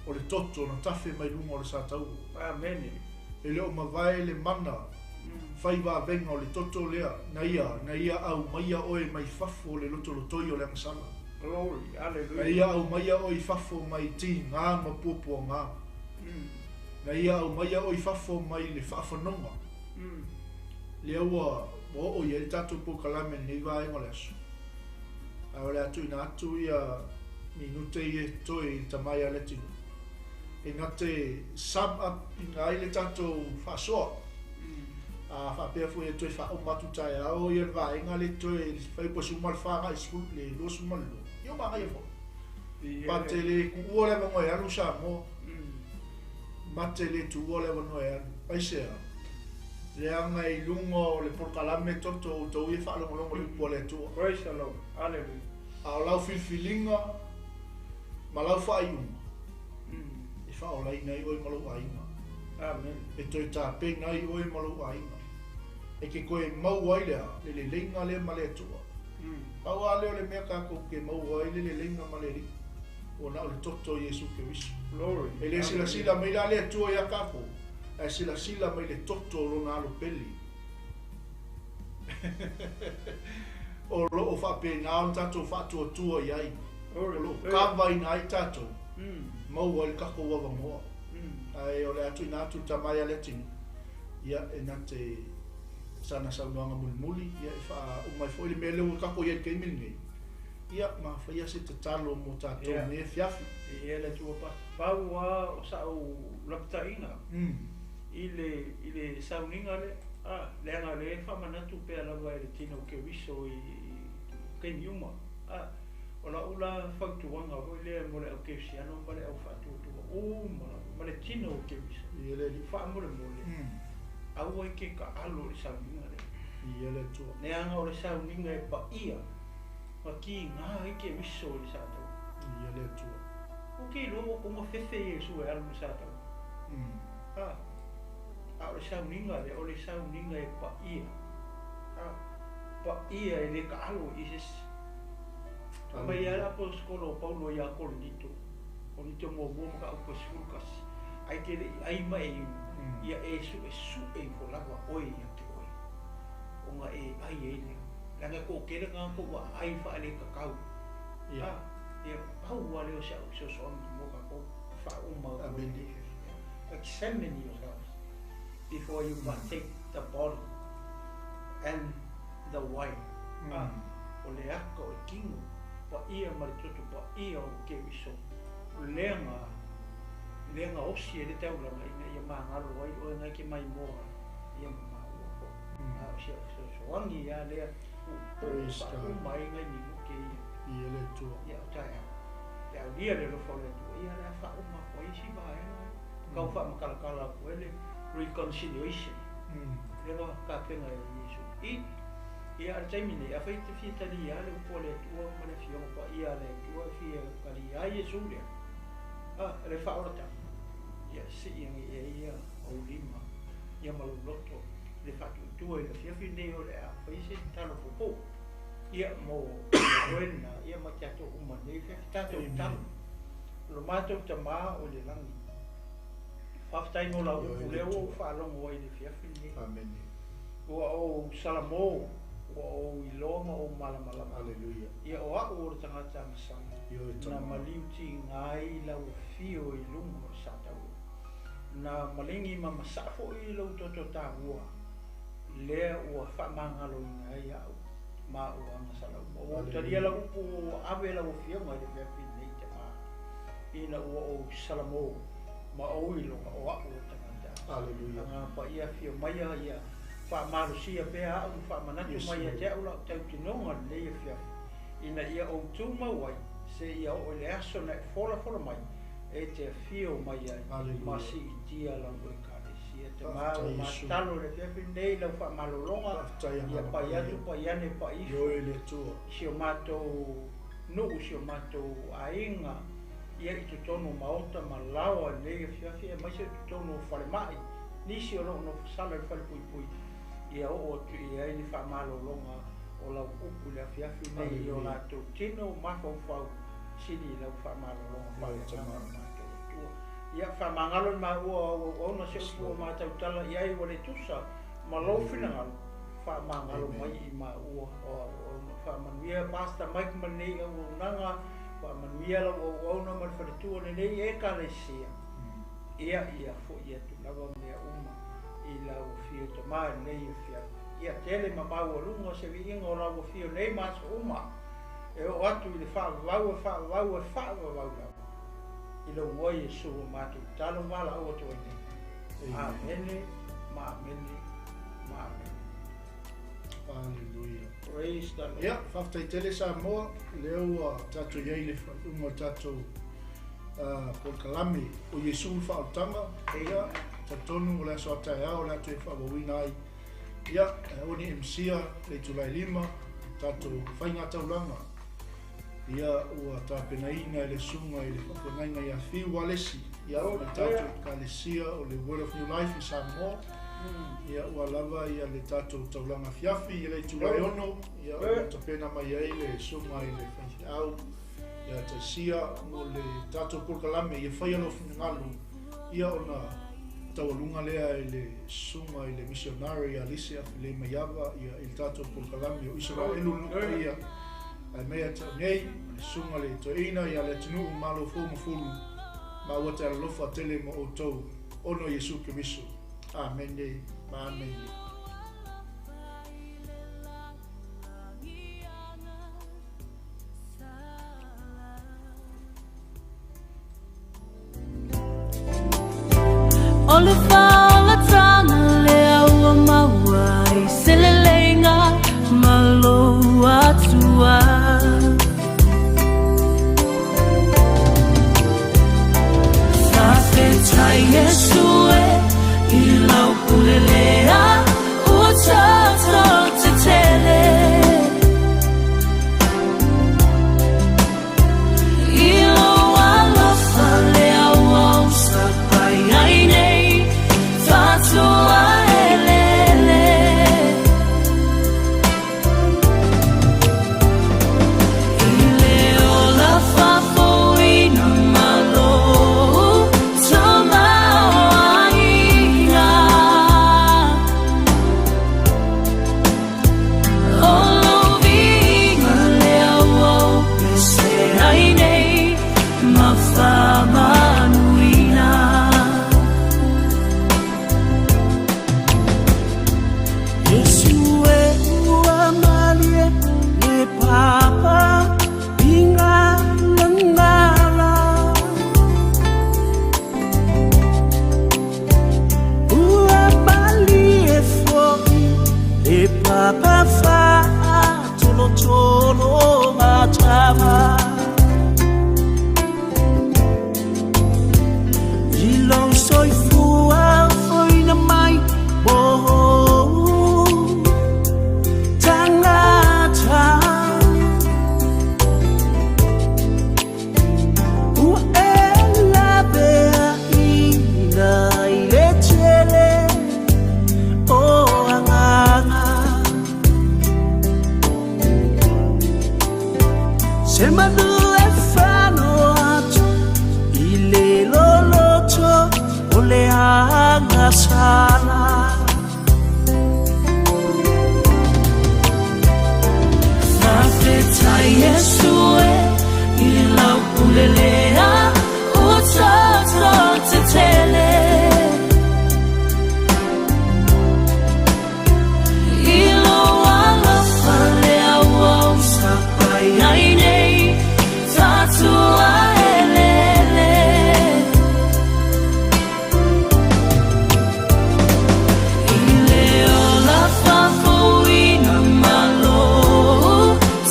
o le toto na tafe mai luga o le sataua. Amene. E le o mavae le mana fai vavega o le toto lea na ia, na ia aumaia oe mai fafo o le lotolotoi o le agasala. Glory, Na hallelujah. ia aumaia oe i fafo mai tiga ma puapuaga. Na ia aumaia oe i fafo mai le faafanoga. Lea ua ua oo i ai le tatou polokalame i lenei vaega o le aso. Ae o le a tuuina atu ia minute ia e totoe i le tama ia Leatinuu e na te sum up ina ai le tatou faasoa. A faapea foi e toe faauma atu taeao ia le vaega lea e totoe i le fuaiupu e 14 agai i le 22, ia ua manaia foi. Ma te le tuua le avanoa e alu Samoa. Ma te le tuua le avanoa e alu. Aisea? Leaga i luga o le polokalame toto o outou ia faalogologo i le upu a le Atua. Praise the Lord. Hallelujah. A o lau filifiliga ma lau faaiuga, e faaolaina ai oe ma lou aiga. Amen. E toe tapena ai oe ma lou aiga. E te toe maua ai le a? Le leleiga lea ma le Atua. Pau lava lea o le mea tatou te maua ai le leleiga ma le Alii, ua na o le toto o Iesu Keriso. Glory. E le silasila mai la le Atua iā tatou, ae silasila mai i le toto o Lona Alo pele. O lo o faapena ona tatou faatuatua i ai, o lo o kavaina ai tatou, maua ai le tatou avanoa. Ae o le a tuuina atu le tama ia Leatinuu, ia, e na te sana saunoaga mulimuli, ia, e faauma ai foi le mea lea ua tatou i ai i le taimi lenei, ia, ma faia se tatalo mo tatou i lenei afiafi. Ia le Atua pau lava o sa'u lapataiga i le i le sauniga lea, a, leaga o lea e faamanatu pea lava e le tino o Keriso i taimi uma, a, o la'u la fautuaga foi lea mo le au kerisiano ma le au faatuatua uma lava ma le tino o Keriso, faamolemole, aua e ke taalo i le sauniga lea. Viia le Atua. Leaga o le sauniga e paia ma kiga ai Keriso i le sataua. Viia le Atua. Ou te iloa ua toga fefe Iesu e alu i le sataua. A, a o le sauniga lea, o le sauniga e paia. A, paia e le taalo i se isi. Fai mai lava le aposetolo o Paulo ia Korinito, Korinito muamua mataupu e 11, Ai te le i ai ma e inu, ia e suesue ifo lava oe ia te oe, ona e ai ai lea. Leaga e toatele tagata ua ai faaletatau. A, ia, pau lava lea o si au fesoasoani mo tatou faauma atu ai lenei afiafi. Examine yourselves before you partake the body and the wine. A, o le aka o le kino paia ma le toto paia o Keriso, leaga, lea gaosi ai le taulaga ina ia magalo ai oe nai ke maimoa ia ma maua foi. A o si au fesoasoani lava lea ua faauma ai nai minute ia. Ia le Atua. Atua. Ia, o taeao, le aulia le alofa o le Atua, ia o le a faauma atu ai isi vaega, tau faamatalatala atu ai le reconciliation, lea ua tapena e Iesu. I, ia, a o le taimi nei, afai e te fia talia le upu a le Atua ma le Afioga Paia a le Atua e fia talia ai Iesu lea, a, le faaolataga, ia sii ane i ai ia ou lima, ia ma lou loto, le faatuatua i le afiafi lenei o le a fai se tatalo puupuu ia mo oe lena ia ma tatou uma i lenei afiafi. Tatou tatalo. Lo matou Tama o i le lagi, faafetai mo lau upu lea ua ou faalogo ai i le afiafi lenei. Amene. Ua ou salamo, ua ou iloa ma ou malamalama. Aleluia. Ia o a'u o le tagata agasala, na maliu tiga ai lau afio i luga o le sataua. Na maligi ma masaa foi lou toto taua, lea ua faamagaloina ai a'u ma a'u agasala uma. Ua ou talia lau upu ua ave lau afioga i le afiafi lenei Tama, ina ua ou salamo ma ou iloa o a'u o le tagata Aleluia. Agaga Paia afio maia ia faamalosia pea a'u ma faamanatu Yes, mai ia Lord. te a'u la'u tautinoga lenei afiafi, ina ia ou tumau ai seia oo i le aso na e folafola mai e te afio mai ai ma Aleluia. siitia lau Ekalesia. Tama Faafetai ua Iesu. matalo i le afiafi lenei i lau faamalologa, Faafetai ia Agaga pai atu, Paia. pai ane, pai ifo Ioe le Atua. i si o matou nuu, si o matou aiga, ia i totonu o maota ma laoa i lenei afiafi, aemaise o totonu o falemai, nisi o lo o nofosala i le falepuipui, ia oo atu i ai le faamalologa o lau upu i le afiafi lenei i o Aleluia. latou tino mafaufau sili i lau faamalologa Ioe faaleagaga Tama. o le matou Atua. Ia faamagalo i maua o au auauna se Yes, upu ua Lord. matautala i ai ua le tusa ma lou Aleluia. finagalo, faamagalo Amen. mai i maua o au auauna. Faamanuia Pastor Mike ma lenei auaunaga, faamanuia lau auauna ma le faletua lenei Ekalesia. Ia, ia foi atu lava mea uma i lau afio Tama i lenei afiafi. Ia tele ma maualuga se viiga o lau afio nei ma aso uma, e oo atu i le faavavau e faavavau e faavavau lava. I lou igoa Iesu ua matou tatalo ma valaau atu ai nei. Amen. Amene ma amene ma amene. Aleluia. Praise the Lord. Ia, faafetai tele Samoa, lea ua tatou i ai i le faaiuga o le tatou polokalame o Iesu le faaolataga. Ia, Amen. talitonu o le aso a taeao o le a toe faaauauina ai. Ia, aua ne i misia le itula e lima, tatou faigataulaga. Ia, ua tapenaina e le susuga i le faafeagaiga ia Fiu Alesi, ia, ma le tatou Ekalesia o le Word of New Life i Samoa. Ia, ua lava ia le tatou taulaga afiafi i le itula e 6, ia, ua tapena mai ai le susuga i le faifeau ia Taisia mo le tatou polokalame ia faia lou finagalo, ia ona taualuga lea i le susuga i le missionary ia Lise Afilemaiava ia i le tatou polokalame o Isaraelu le nuu paia ae mea ia te au nei le susuga i le toeaina ia Leatinuu Malo Fou ma Fulu maua te alolofa tele mo outou ona o Iesu Keriso. Amene ma amene. O le faaolataga lea ua maua i se leleiga ma lou Atua. Faafetai Iesu e i lau pule lea ua tatou tetele. I lou alofa lea ua ou sapai ai nei agasala. Faafetai Iesu e i le lau pule lea ua toto tetele. I lou alofa lea ua ou sapai ai nei, tatua eleele. I le ola faafouina ma lou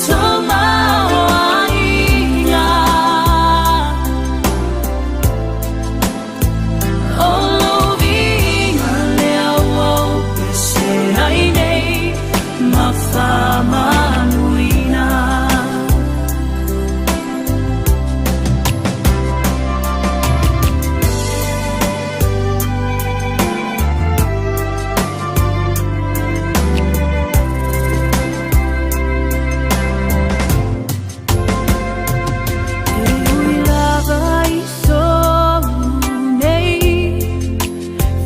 tamaoaiga. O lou viiga lea ua ou pese ai nei ma faamanuina. E ui lava i sou nei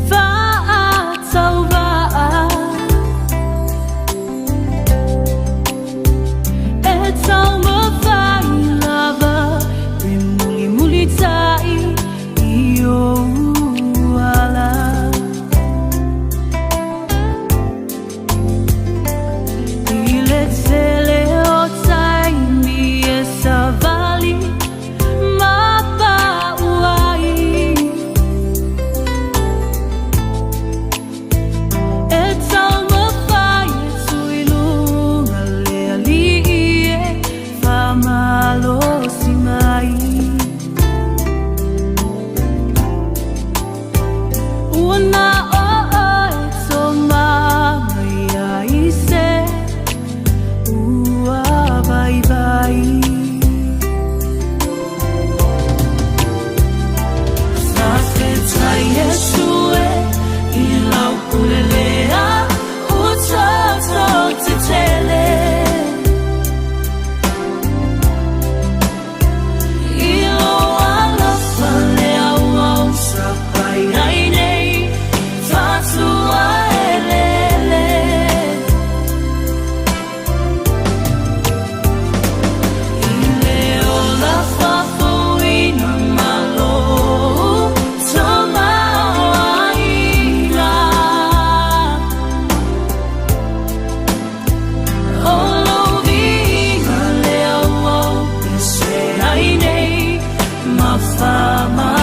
faatauvaa, e taumafai lava pe mulimulitai i ou ala. I le tele o taimi e savali ma pau ai, e taumafai e tuu i luga le alii e faamalosi mai. Ua na o oe tomai ai se ua vaivai. Faafetai Iesu e i lau pule lea ua toto tetele. I lou alofa lea ua ou sapai ai nei, tatua eleele. I le ola faafouina ma lou tamaoaiga. O lou viiga lea ua ou pese ai nei ma faamanuina.